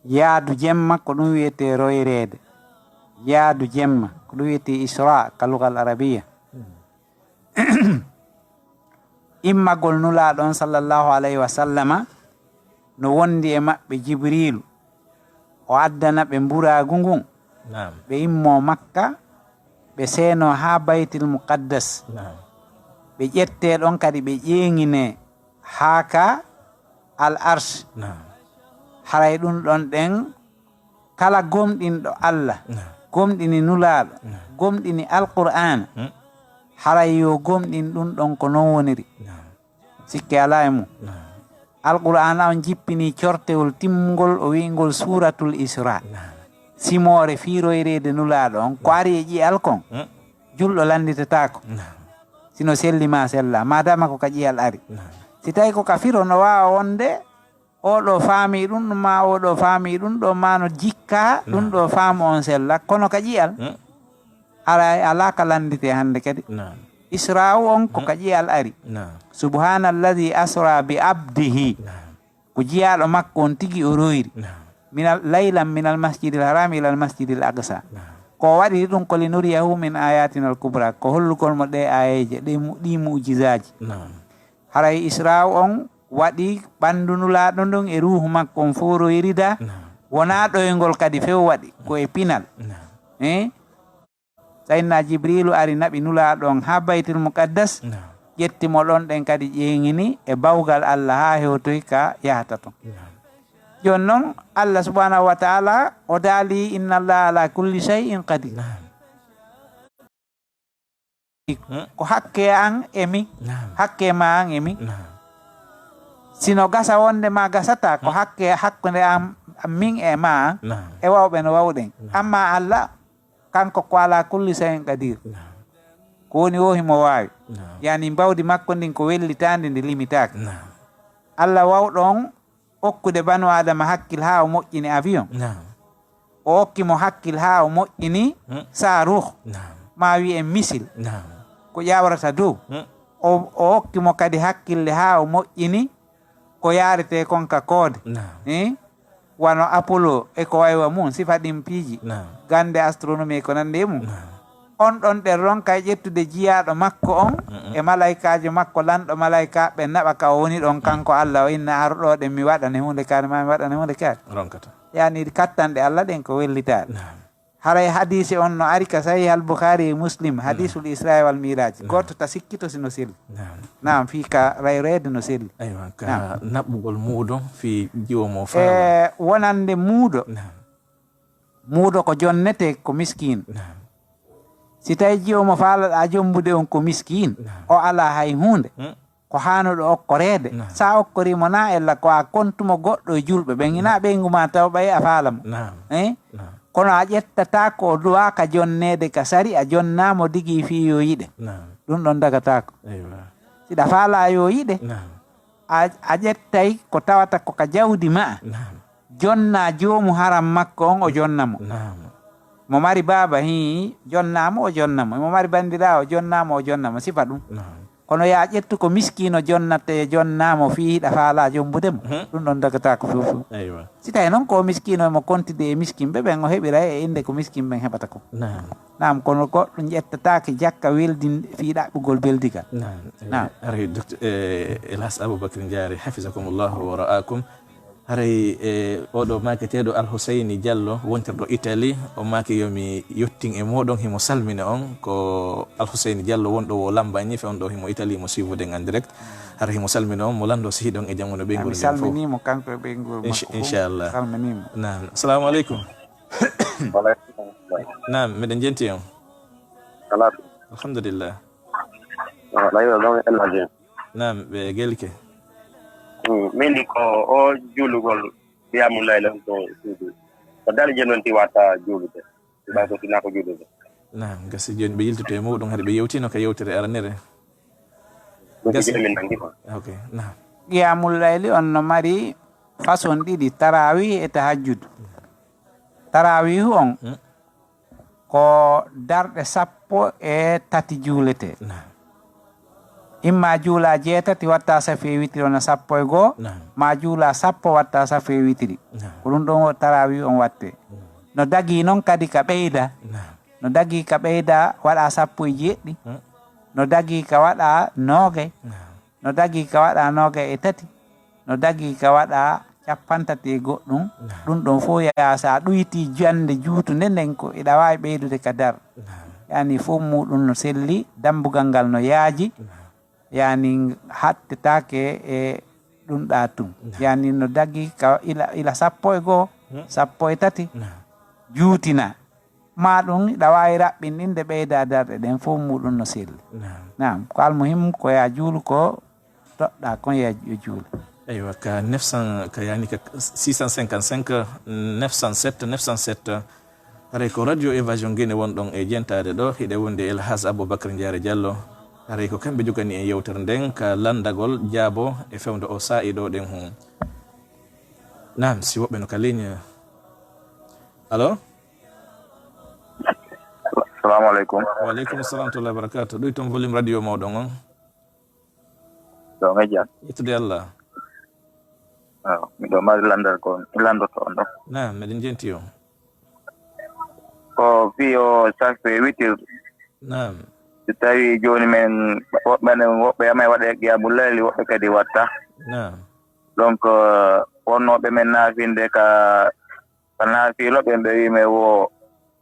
yaadu jemma ko ɗum wiyetee royreede. Yaadu jemma ko ɗum wiyetee Isra ka lugal arabiya. Mm. Immagol Nulaaɗo on sallallahu alayhi wa sallama no wondi e maɓɓe Jibriilu. O addana ɓe mburaagu ngun. Naam. Ɓe immoo Makka, ɓe seenoo haa Baytil Muqaddas. Naam. Ɓe ƴettee ɗon kadi ɓe ƴeeŋinee haa ka Al Arsh. Naam. Haray ɗum ɗon ɗen kala gomɗinɗo Allah, Naam. Gomɗini Nulaaɗo, Naam. Gomɗini Alqur'aana, Hmm. Haray yo gomɗin ɗum ɗon ko non woniri. Naam. Sikke alaa e mum. Naam. Alqur'aana on jippini cortewol timmungol o wi'ngol Suuratul Isra. Naam. Simoore fii royreede Nulaaɗo on, ko Naam. Ari e ƴi'al kon, Hmm. Julɗo lannditataako. Naam. Sino selli ma sella, maadama ko ka ƴi'al ari. Naam. Si tawi ko ka firo no waawa wonde, oo ɗoo faamii ɗum, ɗum maa oo ɗoo faamii ɗum, ɗoo maa no jikkaa, ɗum Naam. Ɗoo faamu on sella, kono ka ƴi'al, Hmm. Haray alaa ka lannditee hannde kadi. Naam. Israa'u on ko ka ƴi'al ari. Naam. Subhaana alladhi asra bi abdihi. Naam. Ko jiyaaɗo makko on tigi o royri. Naam. Minal, laylan minal masjidil haram ilal masjidil aqsa. Naam. Ko waɗi ɗum ko linuriyahu min ayatina al kubra, ko hollugol mo ɗe aayeeje, ɗe mu-, ɗi mu'jizaaji. Naam. Haray Israa'u on waɗi ɓanndu Nulaaɗo ndon e ruuhu makko on fow royrida. Naam. Wonaa ɗoyngol kadi few waɗi, ko e pinal. Naam. Eh? Sayyidina Jibriilu ari naɓi Nulaaɗo on haa Baytul Muqaddas, Naam. ƴetti mo ɗon ɗen kadi ƴeeŋini e bawgal Allah haa hewtoyi ka yahata ton. Naam. Jooni non, Allah subhanahu wa ta'ala o daali, "Inna Allah ala kulli shay'in qadir." Naam. Hmm. Ko hakke an e mi, Naam. hakke ma an e mi. Naam. Sino gasa wonde ma gasata, ko Hmm. hakke hakkunde am, min e ma an, Naam. e wawɓe no wawɗen. Naam. Amma Allah, kanko ko ala kulli shay'in qadir. Naam. Ko woni o himo waawi. Naam. Yani mbawdi makko ndin ko wellitaandi, ndi limitaaka. Naam. Allah wawɗo on okkude banu Adama hakkil haa o moƴƴini avion. Naam. O okki mo hakkil haa o moƴƴini Hmm. saaruh. Naam. Ma wi'en misil. Naam. Ko ƴawrata dow. Hmm. O, o okki mo kadi hakkille haa o moƴƴini ko yaretee kon ka koode. Naam. Eh? Wano Apollo e ko waywa mum, sifa ɗin piiji. Naam. Gannde astronomie e ko nanndi e mum. Naam. On ɗon ɗen ronka e ƴettude jiyaaɗo makko on Mm-mm. e malaykaajo makko, lanɗo malaykaaɓe, naɓa ka o woni ɗon, kanko Allah, o inna: "Aro ɗo ɗen, mi waɗane huunde kaari, ma mi waɗane huunde kaari." Ronkata. Yani, kattanɗe Allah ɗen ko wellitaaɗe. Naam. Haray hadiisi on no ari ka Sahih al-Bukhari e Muslim, hadiisul Isra wal Miraj. Naam. Gooto ta sikkito si no selli. Naam. Naam, fii ka rayreede no selli. Aywa, ka Naam. naɓɓugol muudo fii jiwo mo faala. Eh, wonande muudo. Naam. Muudo ko jonnete ko miskiin. Naam. Si tawi jiwo mo faalaɗaa jombude on ko miskiin, Naam. o alaa hay huunde. Hmm. Ko haanuɗo okkoreede. Naam. Sa okkori mo na ella ko a kontu mo goɗɗo e julɓe ɓen, ina ɓeyngu ma taw ɓay a faala mo. Naam. Eh? Naam. Kono a ƴettataa ko o duwaa ka jonneede ka sari, a jonnaa mo digi fii yo yiɗe. Naam. Ɗum ɗon dagataako. Eywa. Siɗa faalaa yo yiɗe, Naam. a, a ƴettay ko tawata ko ka jawdi ma. Naam. Jonnaa joomu haram makko on, o jonna mo. Naam. Mo mari baaba, hii, jonnaa mo, o jonna mo. Mo mari banndiraawo, jonnaa mo, o jonna mo. Sifa ɗum. Naam. Kono yaa ƴettu ko miskiino jonnatte, jonnaa mo fii hiɗa faalaa jombude mo. Mhm. Ɗum ɗon dagataako few few. Eywa. Si tawii noon ko o miskiino, mo kontide e miskinɓe ɓen, o heɓiray e innde ko miskinɓe ɓen heɓata kon. Naam. Naam, kono goɗɗo ƴettataake jakka weldin fii ɗaɓɓugol beldigal. Naam. Naam. Eh, aray, dokt-, eh, Elhas Aboubacry Ndiaré, hafizakumullahu wa ra'akum. Haray, eh, oɗo maaketeeɗo Alhuseyni Diallo, wontirɗo Italie, o maaki yo mi yottin e mooɗon, himo salmina on. Ko Alhuseyni Diallo wonɗo wo Lambagne, fewndo himo Italie, mo suivre en en direct. Hara himo salmina on, mo lanndo si hiɗon e janngo no ɓeynguure nden fof. Mi salminii mo kanko e ɓeynguure Inch-, makko fof. Inchallah. Salminii mo. Naam. Assalamu aleykum. Wa aleykum salam. Naam, miɗen jenti on. Alaa. Alhamdulillah. Ah, ɗawi o ɗon e Elhadji. Naam, ɓe gelke. Hmm, min ko o juulugol qiyaamul layl on to suudu. Ko daliije non ti watta juulude. Ɓay ko tinaa ko juulude. Naam, gasi jooni ɓe yiltoto e muɗum, hade ɓe yewtino ka yewtere aranere. Ɗum ko Gasi. Jooni min nangi ko. Ok, naam. Qiyaamul layli on no mari façon ɗiɗi, tarawih e tahajjud. Tarawihu on, Hmm. ko darɗe sappo e tati juuletee. Naam. Imma juula jeetati watta safi e witiri, wona sappo e goo, Naam. ma juula sappo watta safi e witiri. Naam. Ko ɗum ɗon o tarawih on wattee. Naam. No dagii noon kadi ka ɓeyda. Naam. No dagii ka ɓeyda waɗa sappo e jeeɗiɗi. Hmm. No dagii ka waɗa noogay. Naam. No dagii ka waɗa noogay e tati. No dagii ka waɗa cappanɗe tati e goɗɗum. Naam. Ɗum ɗon fof yaa, so a ɗoytii jannde juutunde nden, ko iɗa waawi ɓeydude ka dar. Naam. Yani fof muɗum no selli, dambugal ngal no yaaji. Naam. Yani hattetaake e ɗum ɗa tun. Naam. Yani no dagii ka ila, ila sappo e goo, Hmm. sappo e tati. Naam. Juutina. Ma ɗum, iɗa waawi raɓɓinɗinde ɓeyda darɗe ɗen, fof muɗum no selli. Naam. Naam, ko almuhim, ko yaa juulu ko toɗɗa kon, yaa yo juulu. Eywa, ka neuf cents, ka yani ka six cent cinquante-cinq, neuf cent sept, neuf cent sept. Haray ko Radio Évasion Guinée wonɗon e jentaade ɗo, hiɗe wondi e El Hadj Aboubacar Ndiare Diallo. Haray ko kamɓe jogani en yewtere nden ka lanndagol jaabo e fewndo o saa'i ɗo ɗen hun. Naam, si woɓɓe no ka ligne. Allo? Salamu aleykum. Wa aleykum salam wa rahmatullahi wa barakatuh. Ɗoy toon volume radio mawɗon on? Ɗo ngejjan. Yettude Allah. Aw, miɗo mari landal ko mi landoto on ɗon. Naam, meɗen jenti on. Ko fii o sarfe witir. Naam. Si tawi jooni men, woɓɓe men, woɓɓe amen waɗe qiyaamu layli, woɓɓe kadi watta. Naam. Donc, euh, wonnooɓe men naafinde ka, ka naafiilo ɓen, ɓe wi'i men wo,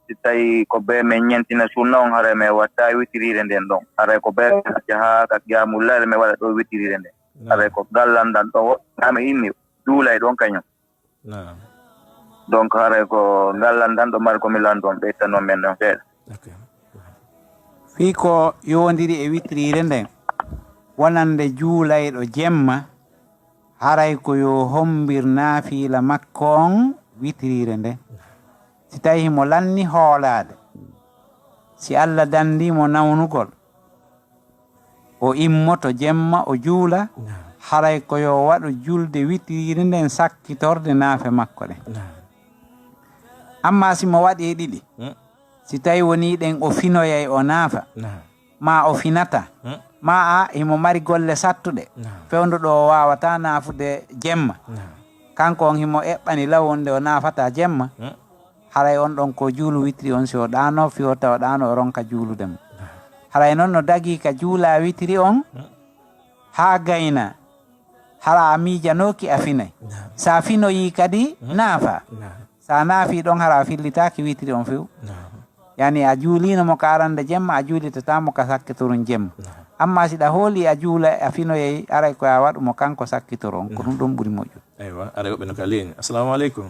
si tawi ko bee men ñentina sunna on, haray men watta witiriire nden ɗon. Haray ko bee men acca haa ka qiyaamu layli, men waɗa ɗo witiriire nden. Naam. Haray ko ngal landal ɗon, woɓɓe amen immi, juulay ɗon kañum. Naam. Donc, haray ko ngal landal ɗo mari ko mi lando on, ɓeyta noon men ɗon seeɗa. Ok. Fii ko yowondiri e witiriire nden, wonande juulayɗo jemma, haray ko yo hombir naafiila makko on witiriire nden. Si tawi himo lanni hoolaade, si Alla dandii mo nawnugol, o immoto jemma, o juula, Naam. haray ko yo waɗu julde witiriire nden sakkitorde naafe makko ɗen. Naam. Amma si mo waɗi e ɗiɗi, Hmm. si tawi wonii ɗen o finoyay o naafa, Naam. maa o finata, Hmm. maa a himo mari golle sattuɗe, Naam. fewndo ɗo o waawata naafude jemma. Naam. Kanko on himo eɓɓani law wonde o naafata jemma. Hmm. Haray on ɗon ko juulu witiri on, si o ɗaano, fii o tawa ɗaano, o ronka juulude mo. Naam. Haray non no dagii ka juula witiri on, Hmm. haa gayna, hara a miijanooki a finay. Naam. Sa finoyii kadi, Hmm. naafa. Naam. Sa naafii ɗon, hara a fillitaaki witiri on few. Naam. Yani a juuliino mo ka arande jemma, a juulitataa mo ka sakkitorun jemma. Naam. Amma si ɗa hooli a juula, a finoyay, haray ko a waɗu mo kanko sakkitoro on, ko Hmm. ɗum ɗon ɓuri moƴƴude. Aywa, aray woɓɓe no ka ligne. Assalamu aleykum.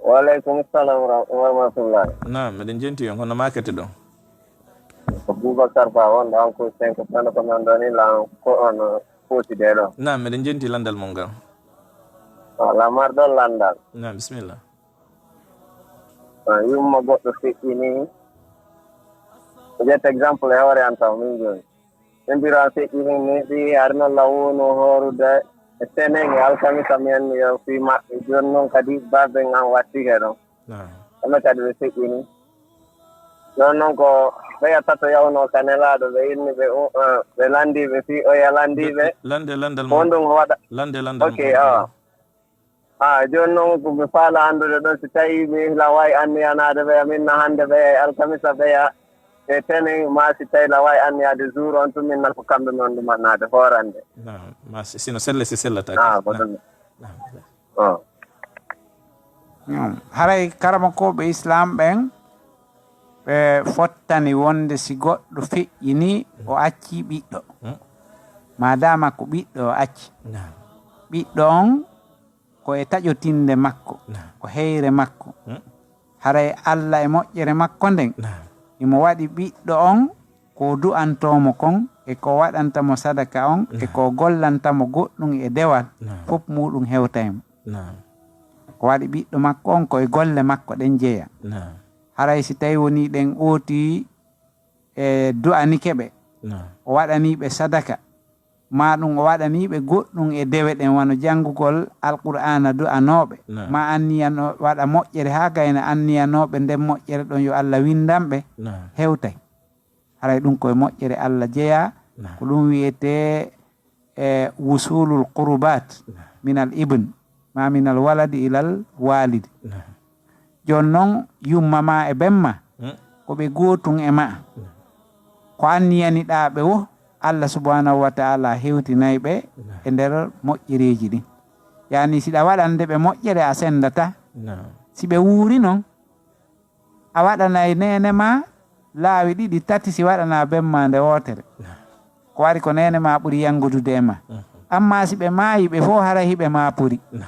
Wa aleykum salam wa rahmatullah. Naam, meɗen jenti on, hono maakete ɗon? Ko Boubacar Ba wonɗo en ko cinq tonnes ko non ɗoni lan ko on kuutide ɗo. Naam, meɗen jenti landal mon ngal. Wala marɗo landal. Naam, bisimilla. Ah, yumma goɗɗo feƴƴini. Jet exemple e hoore an taw min jooni. Ɓe mbira feƴƴini ni ɗi hari noon law wonu hoorude e tenen e alkamisa men yo fii maɓɓe. Jooni noon kadi baben an wattike ɗon. Naam. Kamɓe kadi ɓe feƴƴini. Jooni noon ko ɓeya tato yawnoo ka Nelaaɗo, ɓe inni ɓe u-, eh, ɓe lanndii ɓe fii oya lanndii ɓe. Lande landal Ko mon. Honɗum waɗa? Lande landal Ok, mon. Awa. Ah, jooni noon ko mi faala anndude ɗon, si tawii mi la waawi anniyanaade ɓeya, min na hannde ɓeya e alkamisa ɓeya e tenen, maa si tawii la waawi anniyaade jour on tun, min na ko kamɓe min ɗumannaade hoorande. Naam, ma si, sino selle si sellataake. Ah, ko Naam. Ɗum. Naam. Oh. Hmm. Haray karamokooɓe Islaam ɓen, ɓe fottani wonde si goɗɗo feƴƴini, o acci ɓiɗɗo. Hmm. Maadaama ko ɓiɗɗo o acci. Naam. Ɓiɗɗo on ko e taƴotinde makko, Naam. ko heyre makko. Hmm. Haray Alla e moƴƴere makko nden, Naam. himo waɗi ɓiɗɗo on ko du'antoo mo kon, e ko waɗanta mo sadaka on, e Naam. ko gollanta mo goɗɗum e dewal, Naam. fof muɗum hewtay mo. Naam. Ko waɗi ɓiɗɗo makko on ko e golle makko ɗen jeya. Naam. Haray si tawi woni ɗen ooti e du'anike ɓe, Naam. o waɗani ɓe sadaka, maa ɗum o waɗani ɓe goɗɗum e dewe ɗen, wano janngugol Alqur'aana du'anooɓe, Naam. maa anniyano-, waɗa moƴƴere haa gayna anniyanooɓe nden moƴƴere ɗon yo Alla winndan ɓe, Naam. hewtay. Haray ɗum ko e moƴƴere Alla jeyaa, Naam. ko ɗum wi'etee e wusulul qurubat Naam. minal ibn, ma minal waladi ilal walidi. Naam. Jooni noon, yumma ma e ben ma, Hmm. ko ɓe gootum e ma. Naam. Ko anniyaniɗaa ɓe wo, Allah subhanahu wa ta'ala hewtinay ɓe Naam. e nder moƴƴereeji ɗin. Yani, si ɗa waɗande ɓe moƴƴere, a sendata. Naam. Si ɓe wuuri noon, a waɗanay neene ma laawi ɗiɗi, tati, si waɗanaa ben ma nde wootere. Naam. Ko waɗi ko neene ma ɓuri yanngudude e ma. Mhm. Amma si ɓe maayi, ɓe fof haray hiɓe maapori. Naam.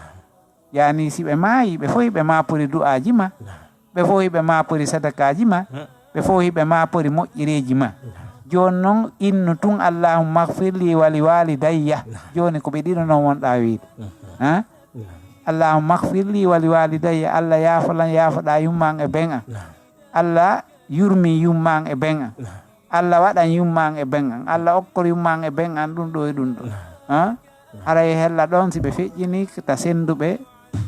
Yani, si ɓe maayi, ɓe fof hiɓe maapori du'aaji ma. Naam. Ɓe fof hiɓe maapori sadakaaji ma. Hmm. Ɓe fof hiɓe maapori moƴƴereeji ma. Naam. Jooni noon, innu tun, "Allahumma ighfir li wa li walidayya." Naam. Jooni ko ɓe ɗiɗo noon wonɗaa wiide. Mhm. Ha? Naam. "Allahumma ighfir li wa li walidayya." Allah, yaafo lan, yaafoɗaa yumma an e ben an. Naam. Allah, yurmi yumma an e ben an. Naam. Allah, waɗan yumma an e ben an. Allah, okkor yumma an e ben an ɗum ɗo e ɗum ɗo. Naam. Ha? Naam. Haray hella ɗon, si ɓe feƴƴini ta sennduɓe,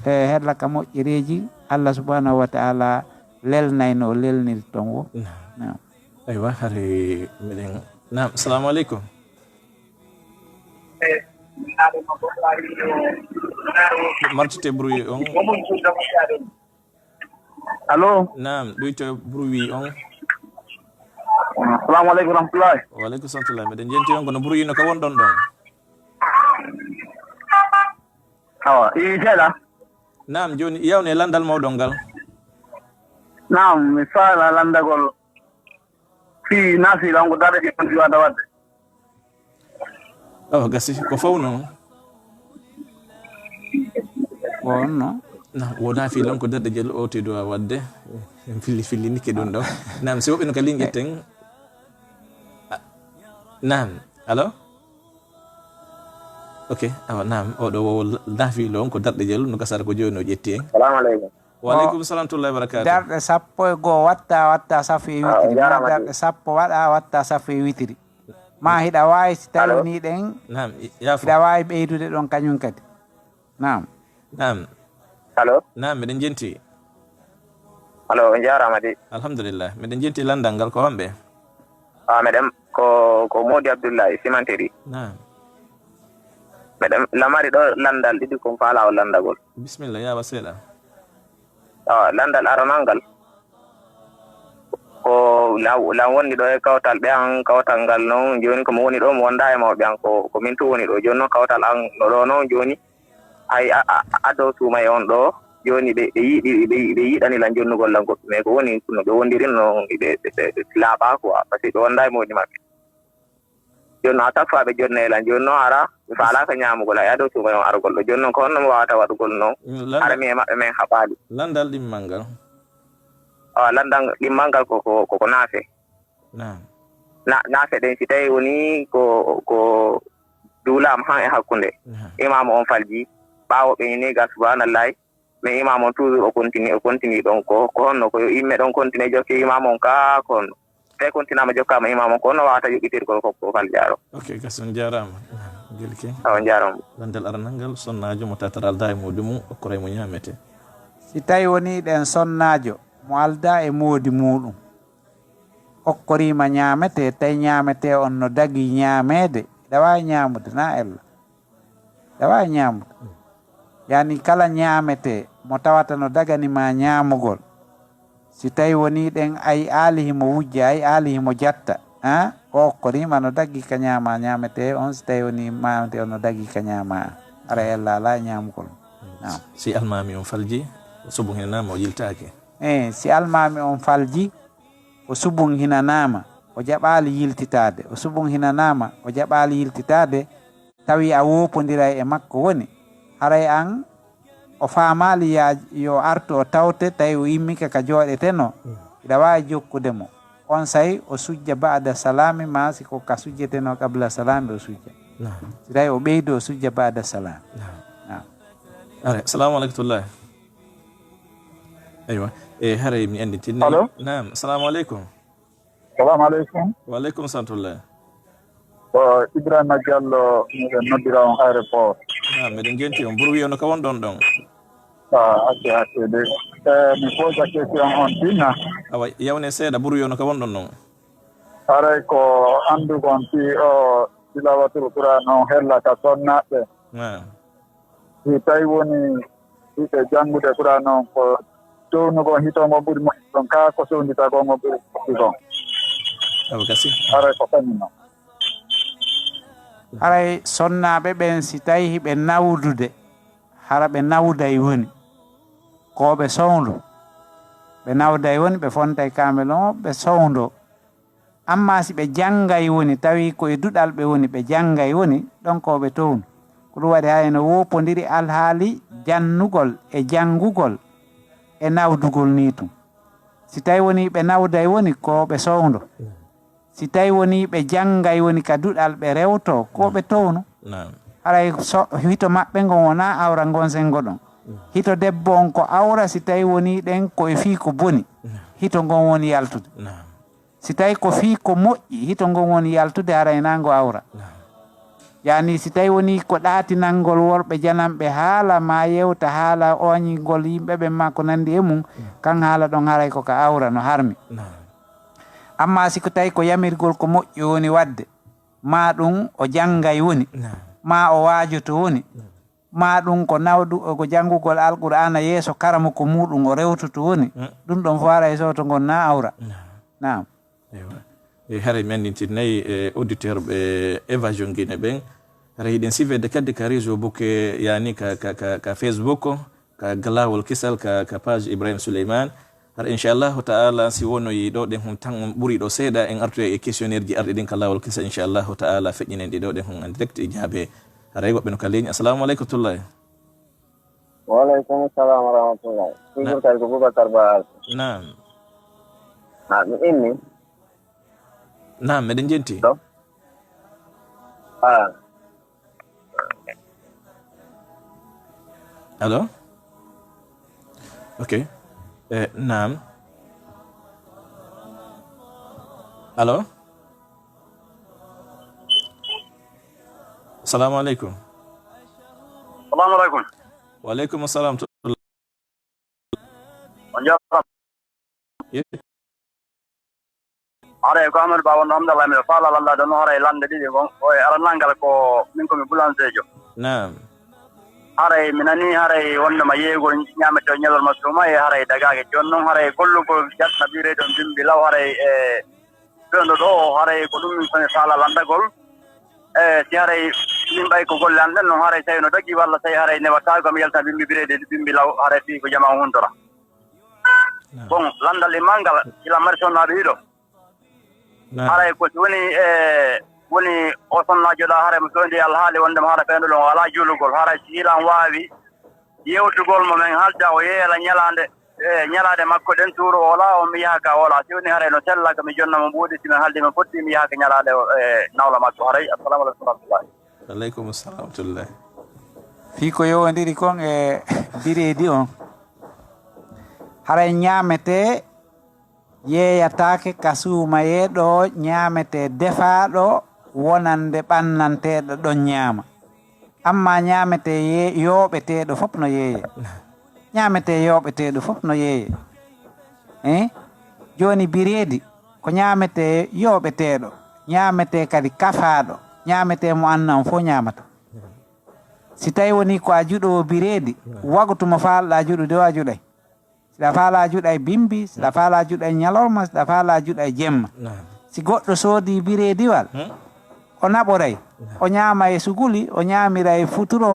e hella ka moƴƴereeji, Allah subhanahu wa ta'ala lelnay no o lelniri ton wo. Naam. Naam. Aywa, hari miɗen. Naam, salamu aleykum. Martite bruit on. Allo? Naam, ɗuyto bruit on. Assalamu aleykum warahmatullahi. Wa aleykum salam warahmatullahi. Miɗen jenti on, kono bruit no ka wonɗon ɗon. Awa, i seeɗa. Naam, jooni yawne landal mawɗon ngal. Naam, mi faala landagol fii naafila on ko darɗe ɗe on diwata waɗde. Awa, gasi, ko faw non. Ko honno? Na, wona fii lon ko darɗe jel o te duwa waɗde. En filli, filli nikke ɗum ɗo. Naam, si woɓɓe no ka linƴetten. Ah, naam. Allo? Ok, awa, naam. Oɗo wo naafila on ko darɗe jel no gasara ko jooni o ƴetti en. Salamu aleykum. Wa aleykum salam tullahi wa barakatuh. Darɗe sappo e goo watta, watta safu e Ah, witiri. Ma jarama. Darɗe sappo waɗa, watta safu e witiri. Ma hiɗa waawi si tawi Allo? Ni ɗen, Naam, i-, yaafo. Hiɗa waawi ɓeydude ɗon kañum kadi. Naam. Naam. Allo? Naam, miɗen jenti. Allo, on jaaraama de. Alhamdulillah. Miɗen jenti landal ngal ko homɓe? Ah, meɗen ko, ko Modi Abdullahi, Simanteri. Naam. Meɗen lamari ɗo landal ɗiɗi ko faala o landagol. Bismillah, yaawa seeɗa. Ah, landal aranal ngal. Ko la-, lan wonndi ɗo e kawtal ɓe an, kawtal ngal non, jooni ko mo woni ɗo, mo wonda e mawɓe an, ko, ko min tun woni ɗo. Jooni non kawtal an no ɗo non jooni, hay a, a, a adoo suuma e on ɗo, jooni ɓe, ɓe yiɗi, ɓe, ɓe yiɗani lan jonnugol lan goɗɗum. Mais ko woni no ɓe wondirin non, ɓe, ɓe, ɓe, ɓe laaɓaa quoi, parce que ɓe wonda e moodi maɓɓe. Jooni non, à chaque fois ɓe jonnay lan. Jooni non, hara mi faalaaka ñaamugol, hay adoo suuma e on argol ɗo. Jooni non, ko honno mi waawata waɗugol non? Mm, landa-, hara mi e maɓɓe men haɓaali. Landal ɗimmal ngal. Awa, landal ɗimmal ngal ko, ko, ko, ko naafe. Naam. Na-, naafe ɗen, si tawi woni ko, ko duulaama han e hakkunde. Naam. Imaamu on falji, ɓaawo ɓe ini ga, subhanallahi, mais imaamu on toujours o continue, o continue ɗon ko, ko honno ko yo imme ɗon continue jokke imaamu on ka ko honno? Tawi continue ama jokkaama imaamu on ko honno wawata yoɓɓitirgol ko, ko faljaaro? Ok, gas on jaaraama. Gelke. Awa, on jaaraama. Landal aranal ngal, sonnaajo mo tataral da e moodi mum, okkoray mo ñaamete. Si tawi woni ɗen sonnaajo mo alda e moodi muuɗum, okkoriima ñaamete, tawi ñaamete on no dagi ñaameede, hiɗa waawi ñaamude, na ella? Hiɗa waawi ñaamude. Yani kala ñaamete mo tawata no dagani ma ñaamugol, si tawi woni ɗen ay aali himo wujja, ay aali himo jatta, ha? O okkoriima no dagi ka ñaama ñaamete on, si tawi woni ñaamete on no dagi ka ñaama, hara ella alaa e ñaamugol. Naam. Si almaami on falji, o subu hen naama o yiltaaki. Eh, si almaami on falji, o subun hinanaama, o jaɓaali yiltitaade. O subun hinanaama, o jaɓaali yiltitaade, tawi a woopondiray e makko woni, haray an o faamaali ya-, yo artu o tawte, tawi o immike ka jooɗetenoo, hiɗa waawi jokkude mo. On say o sujja ba'da salaami, ma si ko ka sujjetenoo qabla salaami o sujja. Naam. Si tawi o ɓeydi o sujja ba'da salaami. Naam. Naam. Are, salamu aleykum. Aywa. E, haray mi annditini. Allo? Naam, salamu aleykum. Salamu aleykum. Wa aleykum salam tullah. Ko Ibrahima Diallo, miɗen noddira on aéroport. Naam, miɗen jenti on. Buru wiyo no ka wonɗon ɗon? Ah, acce, acce de. Eh, mi posa question on tinna. Awa, yawne seeɗa, buru wiyo no ka wonɗon ɗon? Haray ko anndu kon fii o tilawatul Qur'an on hella ka sonnaɓe. Naam. Si tawi woni hiɓe janngude Qur'an on ko townugol hito ngon ɓuri moƴƴi kon, kaa ko sownditagol ngon ɓuri moƴƴi kon? Awa gasi. Haray ko kañum non. Haray sonnaaɓe ɓen, si tawi hiɓe nawdude, hara ɓe nawday woni, ko ɓe sowndo. Ɓe nawday woni, ɓe fontay kaamel on, ɓe sowndo. Amma si ɓe janngay woni, tawi ko e duɗal ɓe woni, ɓe janngay woni, ɗon ko ɓe townu. Ko ɗum waɗi hay no woopondiri alhaali jannugol e janngugol e nawdugol nii tun. Si tawi woni ɓe nawday woni, ko ɓe sowndo. Si tawi woni ɓe janngay woni ka duɗal ɓe rewto, ko ɓe townu. Naam. Haray so, hito maɓɓe ngon wona awra ngon senngo ɗon. Hito debbo on ko awra si tawi woni ɗen ko e fii ko boni. Naam. Hito ngon woni yaltude. Naam. Si tawi ko fii ko moƴƴi, hito ngon woni yaltude, haray na ngo awra. Naam. Yani, si tawi woni ko ɗaatinangol worɓe jananɓe haala, ma yewta haala ooñingol yimɓe ɓen, ma ko nanndi e mum, kan haala ɗon haray ko ka awra no harmi. Naam. Amma si ko tawi ko yamirgol ko moƴƴi woni waɗde, ma ɗum o janngay woni, Naam. ma o waajoto woni, Naam. ma ɗum ko nawdu, ko janngugol Alqur'aana yeeso karamoko muuɗum o rewtoto woni, Mm. ɗum ɗon fof haray sooto ngon na awra. Naam. Naam. Eywa. E haray mi anndintirnay e auditeur ɓe Évasion Guinée ɓen. Haray hiɗen sivede kadi ka réseau book, yani ka, ka, ka, ka Facebook, ka Galawol Kisal, ka, ka page Ibrahim Souleymane. Hara inchallahu taala, si wonoyi ɗo ɗen hon tan on ɓuri ɗo seeɗa, en artoya e questionnaire ji arɗi ɗin ka Lawol Kisal, inchallahu taala, feƴƴinen ɗi ɗo ɗen hon en direct e jaabe. Haray woɓɓe no ka ligne. Assalamu aleykum tullahi. Wa aleykum salam wa rahmatullah. Toujours kadi ko Boubacar Ba Alpha. Naam. Ah, mi inni. Naam, meɗen jenti. Allo? Ah. Allo? Ok. Eh, naam. Allo? Assalamu aleykum. Salamu aleykum. Wa aleykum assalam. On jarama. Ye- Haray ko Amadou Ba wonno Hamdallah, miɗo faala lanndaade no haray lannde ɗiɗi ngon. O e aranal ngal ko min ko mi boulangejo. Naam. Haray mi nani haray wonde ma yeeyugol ñaametee ñalorma suuma e haray dagaake. Jooni noon haray gollugol jatna bireedi on bimbi law haray e fewndo ɗo o haray ko ɗum min ko mi faala lanndagol. E si haray min ɓay ko golle an ɗen noon haray tawi no dagi walla tawi haray newata ko mi yalta bimbi bireedi bimbi law haray fii ko jamaa hundora. Naam. Bon, lanndal immal ngal ila mari sonnaaɓe ɗiɗo. Naam. Haray ko si woni e woni o sonnaajo ɗa haray mo soodi alhaali wonde mo haray fewndo ɗon o alaa juulugol haray si hilan waawi yewtugol mo men halda o yeela ñalaande e ñalaande makko ɗen tuuro o alaa o mi yaha ka o alaa si woni haray no sella ka mi jonna mo mbuuɗi si men haldi men fotti mi yaha ka ñalaande o e nawla makko haray. Assalamu aleykum warahmatullahi. Aleykum salam warahmatullahi. Fii ko yowondiri kon e bireedi on, haray ñaametee yeeyataake ka suumayee ɗo ñaametee defaaɗo wonande ɓannanteeɗo ɗon ñaama. Amma ñaametee ye-, yooɓeteeɗo fof no yeeyee. Ñaametee yooɓeteeɗo fof no yeeyee. Eh? Jooni bireedi ko ñaametee yooɓeteeɗo, ñaametee kadi kafaaɗo, ñaametee mo anna on fof ñaamata. Si tawi woni ko a juɗoowo bireedi, wagu tuma faalɗaa juɗude o a juɗay. Siɗa faalaa juɗay bimbi, siɗa faalaa juɗay ñalorma, siɗa faalaa juɗay jemma. Naam. Si goɗɗo soodii bireediwal, Hmm? o naɓoray. Naam. O ñaama e suguli, o ñaamira e futuro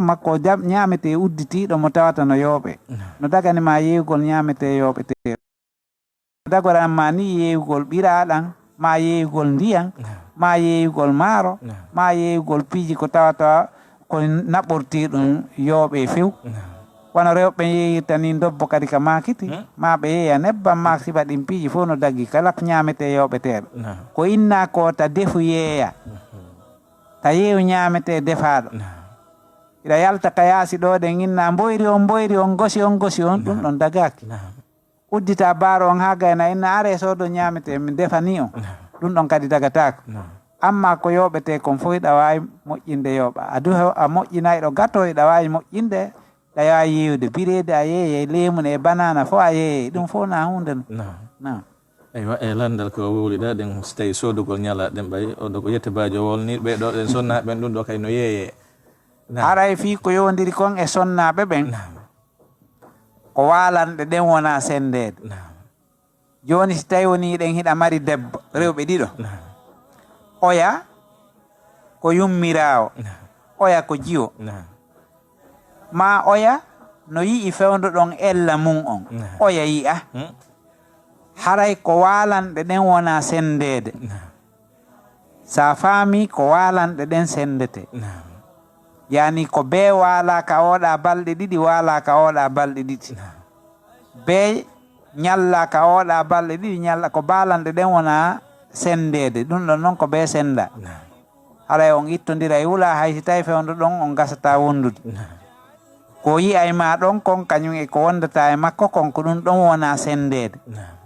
makko, o jam-, ñaametee udditiiɗo mo tawata no yooɓee. Naam. No dagani ma yeeyugol ñaametee yooɓeteeɗo. Dagoran ma ni yeeyugol ɓiraaɗan, ma yeeyugol ndiyan, Naam. ma yeeyugol maaro, Naam. ma yeeyugol piiji ko tawata ko naɓortii ɗum yooɓee few. Naam. Wano rewɓe yeeyirta ni ndobbo kadi ka maakiti, Hmm? ma ɓe yeeya nebbam ma sifa ɗin piiji fof no daggi kala ko ñaametee yooɓeteeɗo. Naam. Ko innaa ko ta defu yeeya, Mhm. ta yeewu ñaametee defaaɗo. Naam. Hiɗa yalta ka yaasi ɗo ɗen innaa mboyri on, mboyri on, gosi on, gosi on, ɗum Naam. ɗon dagaaki. Naam. Uddita baaro on haa gayna inna aree soodo ñaametee mi defanii on. Naam. Ɗum ɗon kadi dagataako. Naam. Amma ko yooɓetee kon fof hiɗa waawi moƴƴinde yooɓa. A duho a moƴƴinayɗo gato hiɗa waawi moƴƴinde. Hiɗa waawi yeeyude bireedi a yeeyey, leemun e banaana fof a yeeyey. Ɗum fof na huunde no. Naam. Naam. Eywa, e lanndal ko wowliɗaa ɗen so tawii soodugol ñalaa ɗen ɓay, oɗo ko yette baajo wolnii ɓee ɗo ɗen sonnaa ɓen ɗum ɗo kay no yeeyee. Naam. Haray fii ko yowondiri kon e sonnaaɓe ɓen. Naam. Ko waalanɗe ɗen wonaa senndeede. Naam. Jooni si tawi woni hiɗen hiɗa mari debbo, rewɓe ɗiɗo. Naam. Oya ko yummiraawo, Naam. oya ko jiwo. Naam. Ma oya no yi'i fewndo ɗon ella mum on. Naam. Oya yi'a. Hmm. Haray ko waalanɗe ɗen wonaa senndeede. Naam. Sa faami ko waalanɗe ɗen senndete. Naam. Yani ko bee waalaaka ooɗa balɗe ɗiɗi, waalaaka ooɗa balɗe ɗiɗi. Naam. Bee ñallaaka ooɗa balɗe ɗiɗi, ñalla ko baalanɗe ɗen wona senndeede. Ɗum ɗon noon ko bee sennda. Naam. Haray on ittondira e wula hay si tawi fewndo ɗon on gasata wondude. Naam. Ko yi'ay ma ɗon kon kañum e ko wondata e makko kon ko ɗum ɗon wona senndeede. Naam.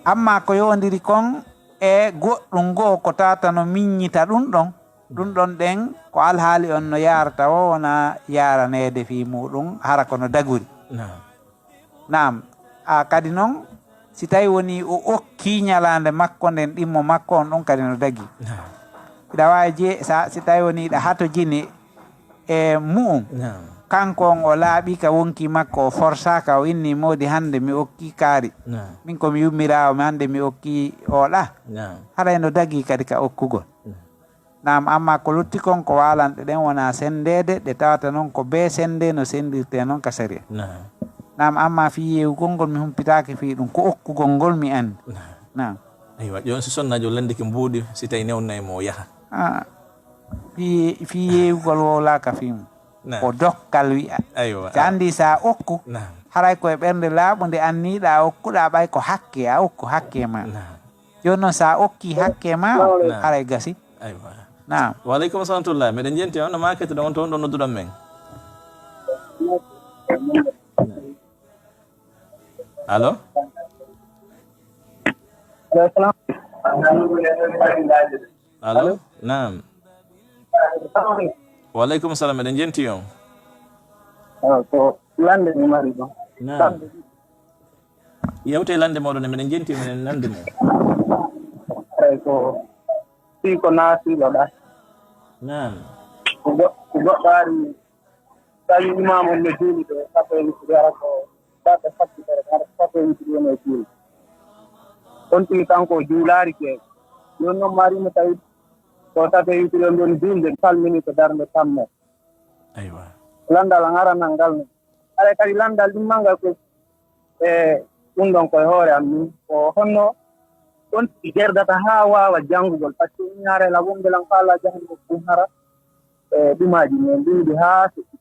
Amma ko yowondiri kon E goɗɗum goo ko tawata no miññita ɗum ɗon, ɗum ɗon ɗen ko alhaali on no yaarata o wona yaaraneede fii muuɗum, hara ko no daguri. Naam. Naam. A kadi non, si tawi woni o okki ñalaande makko nden, ɗimmo makko on, ɗum kadi no dagi. Naam. Hiɗa waawi je-, sa, si tawi woni hiɗa hatojini e mu'um. Naam. Kanko on o laaɓi ka wonki makko, o forsaaka, o inni moodi hannde mi okki kaari. Naam. Min ko mi yummiraawo, mi hannde mi okki oɗa. Naam. Haray no dagi kadi ka okkugol. Naam. Naam, amma ko lutti kon ko waalanɗe ɗen wona senndeede, ɗe tawata non ko bee sennde no senndirtee non ka sariya. Naam. Naam, amma fii yeewugol ngol mi humpitaaki fii ɗum, ko okkugol ngol mi anndi. Naam. Naam. Aywa, jooni si sonnaajo lanndike mbuuɗi, si tawi newnay mo o yaha. Ah, fii, fii yeewugol wowlaaka fii mum. Naam. Ko dokkal wi'a. Aywa, si a anndi sa okku, naam, haray ko e ɓernde laaɓunde anniiɗaa okkuɗaa ɓay ko hakke, a okku hakke ma. Naam. Jooni noon sa okki hakke ma, naam, haray gasi. Aywa. Naam. Wa aleykum salam tullah. Meɗen jenti on, no maakete ɗon, toon ɗo nodduɗon men. Allo? Allo, salam. Allo? Allo? Naam. Salam aleykum. Wa aleykum salam, meɗen jenti on. Ah, ko lannde mi mari ɗon. Naam. Lannde. Yewte lannde moɗon, meɗen jenti, meɗen nandi mo. Eyi, ko fii ko naafila ɗa. Naam. Ko go-, ko goɗɗo ari, tawi imaam on no juuli ɓe, sappo e witiri, hara ko darɗe sappo, hara ko sappo e witiri woni e juuli. On tigi kanko o juulaari ke. Jooni noon mari mo tawi ko sappo e witiri on woni juulde, salmini ko darnde tammo. Aywa. Lanndal an aranal ngal no. Haray kadi lanndal ɗimmal ngal ko, e, ɗum ɗon ko e hoore am min. Ko honno on tigi jerdata haa waawa janngugol? Par ce que mi haray la wonde lan ko Alla jahannde ko ɗum hara, e, ɗumaaji men ɗuuɗi haa feƴƴi.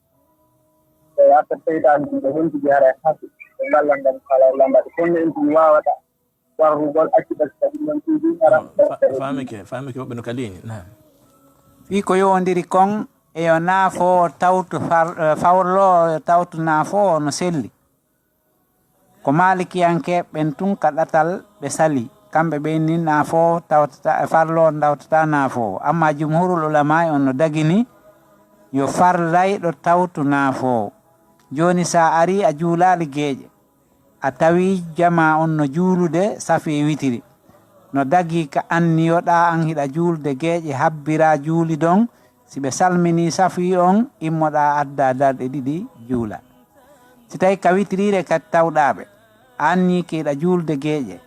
E, affaire seytaane ɗum ko honti jara haa feƴƴi. E, ngal lanndal ko Alla lanndal. Kono en tigi waawata warrugol accude kadi ɗum ɗon tigi hara. Fa-, faamike, faamike woɓɓe no kaliini. Naam. Fii ko yowondiri kon, e yo naafo tawtu far-, eh, farlo tawtu naafo no selli. Ko maalikiyankeeɓe ɓen tun ka ɗatal ɓe sali. Kamɓe ɓe inni naafo tawtata, farlo tawtata naafo. Amma jumhurul ulama on no dagini yo farlayɗo tawtu naafo. Jooni sa ari a juulaali geeƴe. A tawi jamaa on no juulude safi e witiri. No dagii ka anniyoɗaa an hiɗa juulde geeƴe, habbiraa juuli ɗon, si ɓe salminii safi on, immoɗaa addaa darɗe ɗiɗi juula. Si tawi ka witiriire kadi tawɗaa ɓe, a anniike hiɗa juulde geeƴe,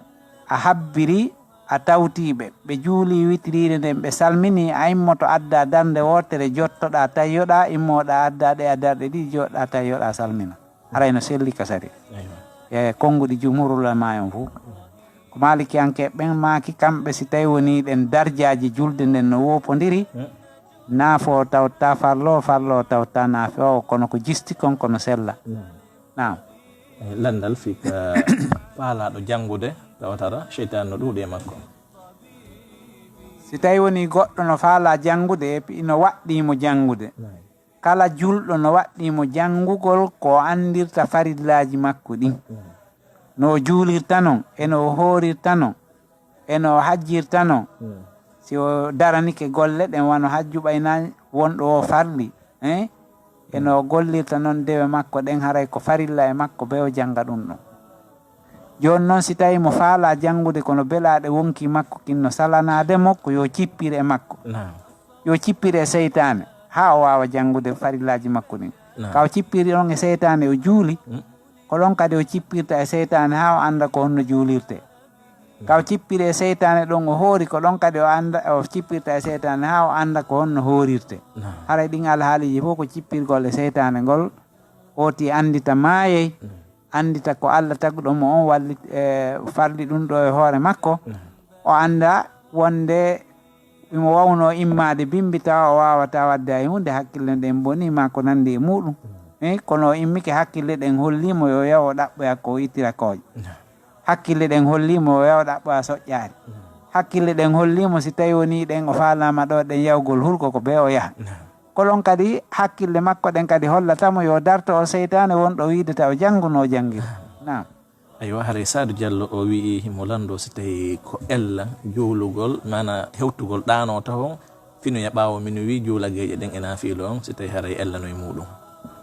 a habbiri, a tawtii ɓe, ɓe juulii witiriire nden, ɓe salminii, a immoto addaa darnde wootere, jottoɗaa tawiyoɗaa, immoɗaa addaa ɗe a darɗe ɗiɗi, jooɗoɗaa tawiyoɗaa salmina. Haray no selli ka sariya. Aywa. E konnguɗi jumhurul ulama on fof. Ko maalikiyankeeɓe ɓen maaki kamɓe si tawi woni ɗen darjaaji julde nden no woopondiri, hmm, naafo tawta farlo, farlo tawta naafo, kono ko jisti kon kono sella. Hmm. Naam. E lanndal fii ka faalaaɗo janngude tawatara seytaane no ɗuuɗi e makko. Si tawi woni goɗɗo no faalaa janngude, epi ino waɗɗii mo janngude. Naam. Kala julɗo no waɗɗii mo janngugol ko o anndirta farillaaji makko ɗin. Mm. No o juulirta non, e no o hoorirta non, e no o hajjirta non. Mm. Si o daranike golle ɗen wano hajju ɓay na wonɗo o farli, eh? E no o gollirta non dewe makko ɗen, haray ko farilla e makko be o jannga ɗum ɗon. Jooni non si tawi mo faalaa janngude kono belaaɗe wonkii makko kin no salanaade mo, ko yo cippir e makko. Naam. Yo cippir e seytaane haa o waawa janngude farillaaji makko ɗin. Naam. Ka o cippiri on e seytaane o juuli, mm, ko ɗon kadi o cippirta e seytaane haa o annda ko honno juulirtee. Ka o cippiri e seytaane ɗon o hoori, ko ɗon kadi o annda, o cippirta e seytaane haa o annda ko honno hoorirtee. Naam. Haray ɗin alhaaliiji fof ko cippirgol e seytaane ngol, hooti anndita maayey, mm, anndita ko Alla taguɗo mo on walli, e, farli ɗum ɗo e hoore makko. Mm. O annda wonde imo wawno immaade bimbi tawa o waawata waɗde hay huunde, hakkille ɗen boni ma ko nanndi e muɗum. Mm. E, kono o immike hakkille ɗen holli mo yo yaw o ɗaɓɓoya ko o ittira kooƴe. Mm. Hakkille ɗen holli mo o yaw ɗaɓɓoya soƴƴaari. Mm. Hakkille ɗen holli mo si tawi woni ɗen o faalaama ɗo ɗen yawgol hurko ko be o yaha. Mm. Ko ɗon kadi hakkille makko ɗen kadi hollata mo yo darto o seytaane wonɗo wiide taw jannguno janngirde. Naam. Aywa, haray Saadu Jallo o wi'i himo lanndoo si tawii ko ella juulugol, maana hewtugol ɗaanoo taho, finoya ɓaawo minuit, juula geeƴe ɗen e naafiilo on, si tawii haray ellano e muuɗum.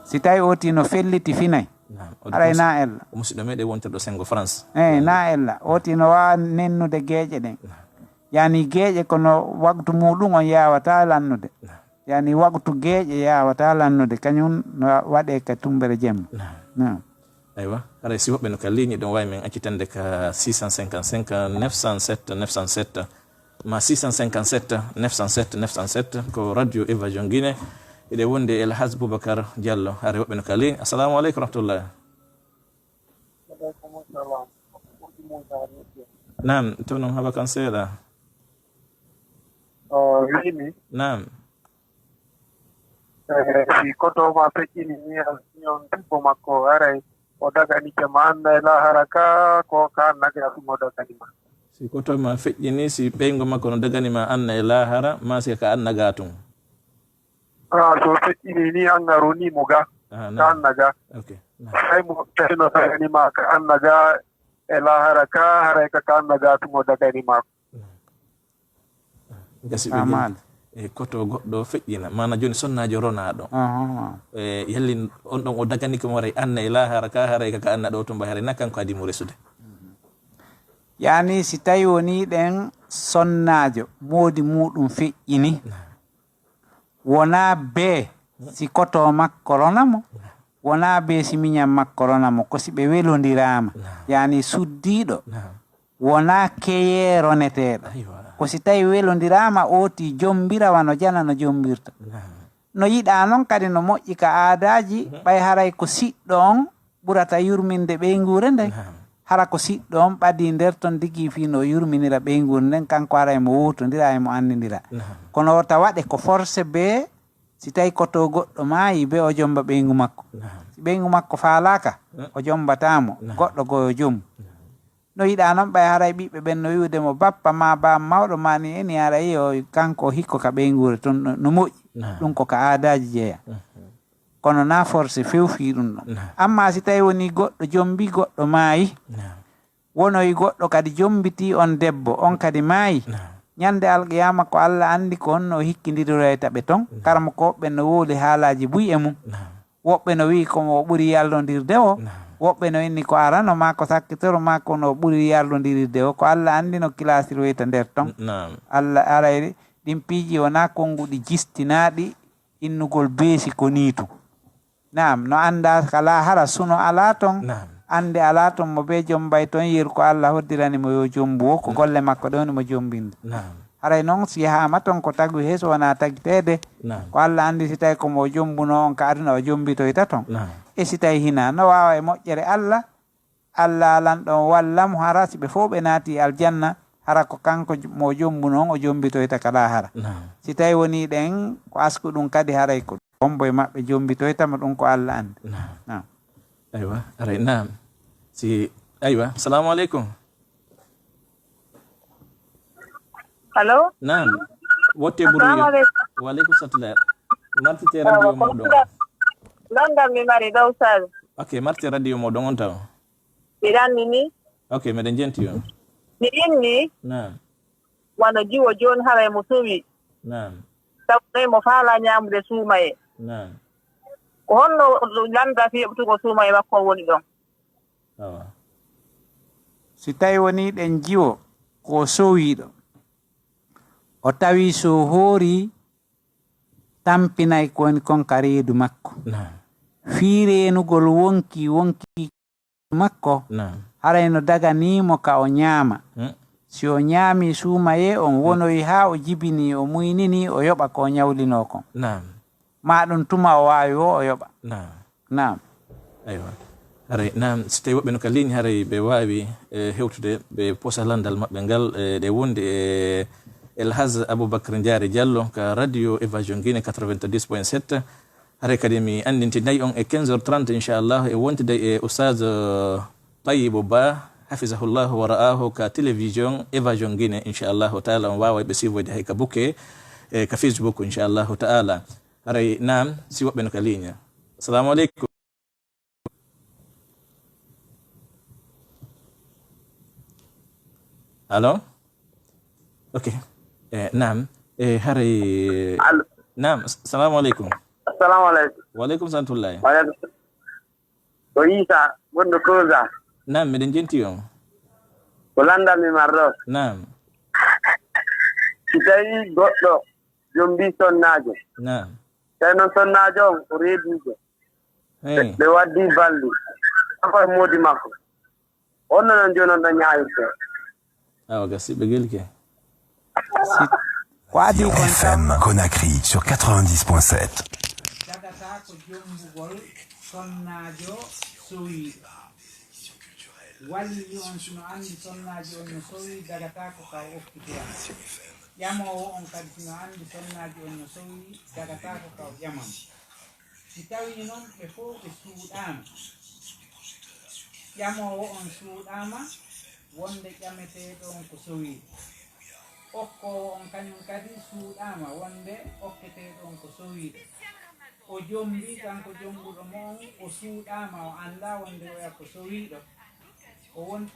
Si tawii o tii no felliti finay, naam, o haray na ella. O musiɗɗo meɗen wontirɗo Senngo France. Eey, na ella. O tii no waawa nennude geeƴe ɗen. Naam. Yaani geeƴe kono waktu muuɗum on yaawataa lannude. Naam. Yaani waktu geeƴe yaawataa lannude, kañum no waɗee ka tumbere jemma. Naam. Naam. Aywa, haray si woɓɓe no ka ligne ɗon, waawi men accitande ka six cent cinquante-cinq neuf cent sept neuf cent sept, ma six cent cinquante-sept neuf cent sept neuf cent sept, ko Radio Évasion Guinée. Eɗen wondi e El Hadj Boubacar Diallo, haray woɓɓe no ka ligne. Assalamu aleykum wa rahmatullah. Naam, to non haba kan seeɗa. O wiimi, naam. Eh, si koto ma feƴƴini ni, a siñon debbo makko, haray o dagani jama anna e lahara ka, ko ka annaga ɗum o dagani ma. Si koto ma feƴƴini, si ɓeyngu makko no dagani ma anna e lahara, ma si ka annaga tun. Ah, so feƴƴini ni, an a roni mo ga, ah, ka annaga. Ok. Naam. Hay mo tawi no dagani ma ka annaga e lahara ka, haray ka, ka annaga tun o dagani ma. Naam. Gasi ɓe faamaali. E koto goɗɗo feƴƴina, maana jooni sonnaajo ronaaɗo. Ahaa. E yalli on ɗon o daganike mo haray anna e lahara ka, haray ka, ka anna ɗo tun ba haray na kanko adi mo resude. Yaani si tawi woni ɗen sonnaajo moodi muuɗum feƴƴini, naam, wonaa bee si koto makko rona mo, naam, wonaa bee si miñan makko rona mo, ko si ɓe welondiraama, naam, yaani suddiiɗo, naam, wonaa keyee roneteeɗo. Aywa. Ko si tawi welondiraama, ooti jombira wano jana no jombirta. Naam. No yiɗaa non kadi no moƴƴi ka aadaaji, mhm, ɓay haray ko siɗɗo on ɓurata yurminde ɓeynguure nden. Naam. Hara ko siɗɗo on ɓadii nder ton digi fii no o yurminira ɓeynguure nden, kanko haray mo wootondira e mo anndindira. Naam. Kono wota waɗe ko forcé bee si tawi koto goɗɗo maayi bee o jomba ɓeyngu makko. Naam. Si ɓeyngu makko faalaaka, mm, o jombataa mo, naam, goɗɗo goo yo jombu. Naam. No yiɗaa non ɓay haray ɓiɓɓe ɓen no wi'ude mo bappa maa baa mawɗo maa ni e ni haray o kanko o hikko ka ɓeynguure ton no, no moƴƴi. Naam. Ɗum ko ka aadaaji jeyaa. Mhm. Kono na forcé few fii ɗum ɗon. Naam. Amma si tawi woni goɗɗo jombi, goɗɗo maayi, naam, wonoyi goɗɗo kadi jombitii on debbo, on kadi maayi. Naam. Ñande alqiyaama ko Alla anndi ko honno o hikkindiriroyta ɓe ton. Naam. Karamokooɓe ɓen no wowli haalaaji buy e mum. Naam. Woɓɓe no wi'i ko mo ɓuri yallondirde o. Naam. Woɓɓe no inni ko arano maa ko sakkitoro maa ko no ɓuri yallondirirde o. Ko Alla anndi no kilaasiroyta nder ton. Naam. Alla aray ɗin piiji wonaa konnguɗi jistinaaɗi innugol beesi ko nii tun. Naam, no anndaa ka laahara suno alaa ton, naam, annde alaa ton mo bee jombay ton yeru ko Alla hoddirani mo yo jombu o, ko, naam, golle makko ɗe woni mo jombinde. Naam. Haray non si yahaama ton ko tagu he so wonaa tagiteede, naam, ko Alla anndi si tawi ko mo jombunoo on ka aduna o jombitoyta ton. Naam. E si tawi hinaa, no waawa e moƴƴere Alla, Alla lanɗo on walla mo, hara si ɓe fow ɓe naati aljanna, hara ko kanko mo o jombuno on o jombitoyta ka laahara. Naam. Si tawi woni ɗen ko asku ɗum kadi haray ko hombo e maɓɓe jombitoyta mo ɗum ko Alla anndi. Naam. Naam. Aywa, aray, naam. Si, aywa, salamu aleykum. Allo? Naam. Wotte buru yo. Assalamu aleykum. Wa aleykum salam. Martite radio moɗon. Lanndal mi mari ɗo, Oustaz. Ok, martite radio moɗon on taw. Mbiɗa anndi ni. Ok, meɗen jenti on. Mi inni. Naam. Wano jiwo jooni haray mo sowi. Naam. Sabu nayi mo faalaa ñaamude suumaye. Naam. Ko honno lannda fii yoɓtugol suumaye makko on woni ɗon? Awa. Si tawi woni ɗen jiwo ko sowiiɗo, o tawi so hoori tampinay ko woni kon ka reedu makko. Naam. Fii reenugol wonki, wonki makko, naam, haray no daganii mo ka o ñaama. Hmm. Si o ñaami suumayee on, hmm, wonoyi haa o jibinii, o muynini, o yoɓa ko o ñawlinoo kon. Naam. Maa ɗum tuma o waawi wo o yoɓa. Naam. Naam. Aywa. Haray, naam, si tawi woɓɓe no ka ligne, haray ɓe waawi, eh, hewtude, ɓe posa lanndal maɓɓe ngal, eh, ɗe wonde e El Hadj Aboubacar Ndiare Diallo ka Radio Évasion Guinée quatre-vingt-dix point sept. Haray kadi mi anndintinayi on e quinze heures trente, inchallah, e wontude e Oustaz, eh, Tayyibou Ba, hafizahullahu wa ra'ahu, ka télévision Évasion Guinée, inchallahu taala, on waawa ɓe suivoyde hay ka bukke, eh, ka Facebook, inchallahu taala. Haray naam, si woɓɓe no ka ligne. Assalamu aleykum. Allo? Ok. Eh, naam. Eh, haray. Allo. Naam, s-, salamu aleykum. Assalamu aleykum. Wa aleykum salam tullahi. Wa aleykum salam. Ko Isa, gonɗo Koza. Naam, miɗen jenti on. Ko lanndam mi marɗo. Naam. Si tawi goɗɗo jombi sonnaajo. Naam. Tawi noon sonnaajo on ko reeduujo. Hey. Ɓe waddi balɗi. Afar moodi makko. Honno noon jooni on ɗon ñaawirtee? Awa, gasi ɓe gelke. Ko adii kon R F M Conakry sur quatre-vingt-dix point sept. Dagata ko jombugol sonnaajo sowiiɗo. Waliyu on, si no anndi sonnaajo on no sowi, dagata ko ka o okkitoyaa. Ƴamoowo on kadi, si no anndi sonnaajo on no sowi, dagata ko ka o ƴaman. Si tawii non ɓe fow ɓe suuɗaama, ƴamoowo on suuɗaama wonde ƴameteeɗo on ko sowiiɗo, okkoowo on kañum kadi suuɗaama wonde okketeeɗo on ko sowiiɗo, o jombii, kanko jombuɗo mo on, o suuɗaama, o anndaa wonde oya ko sowiiɗo, o won-,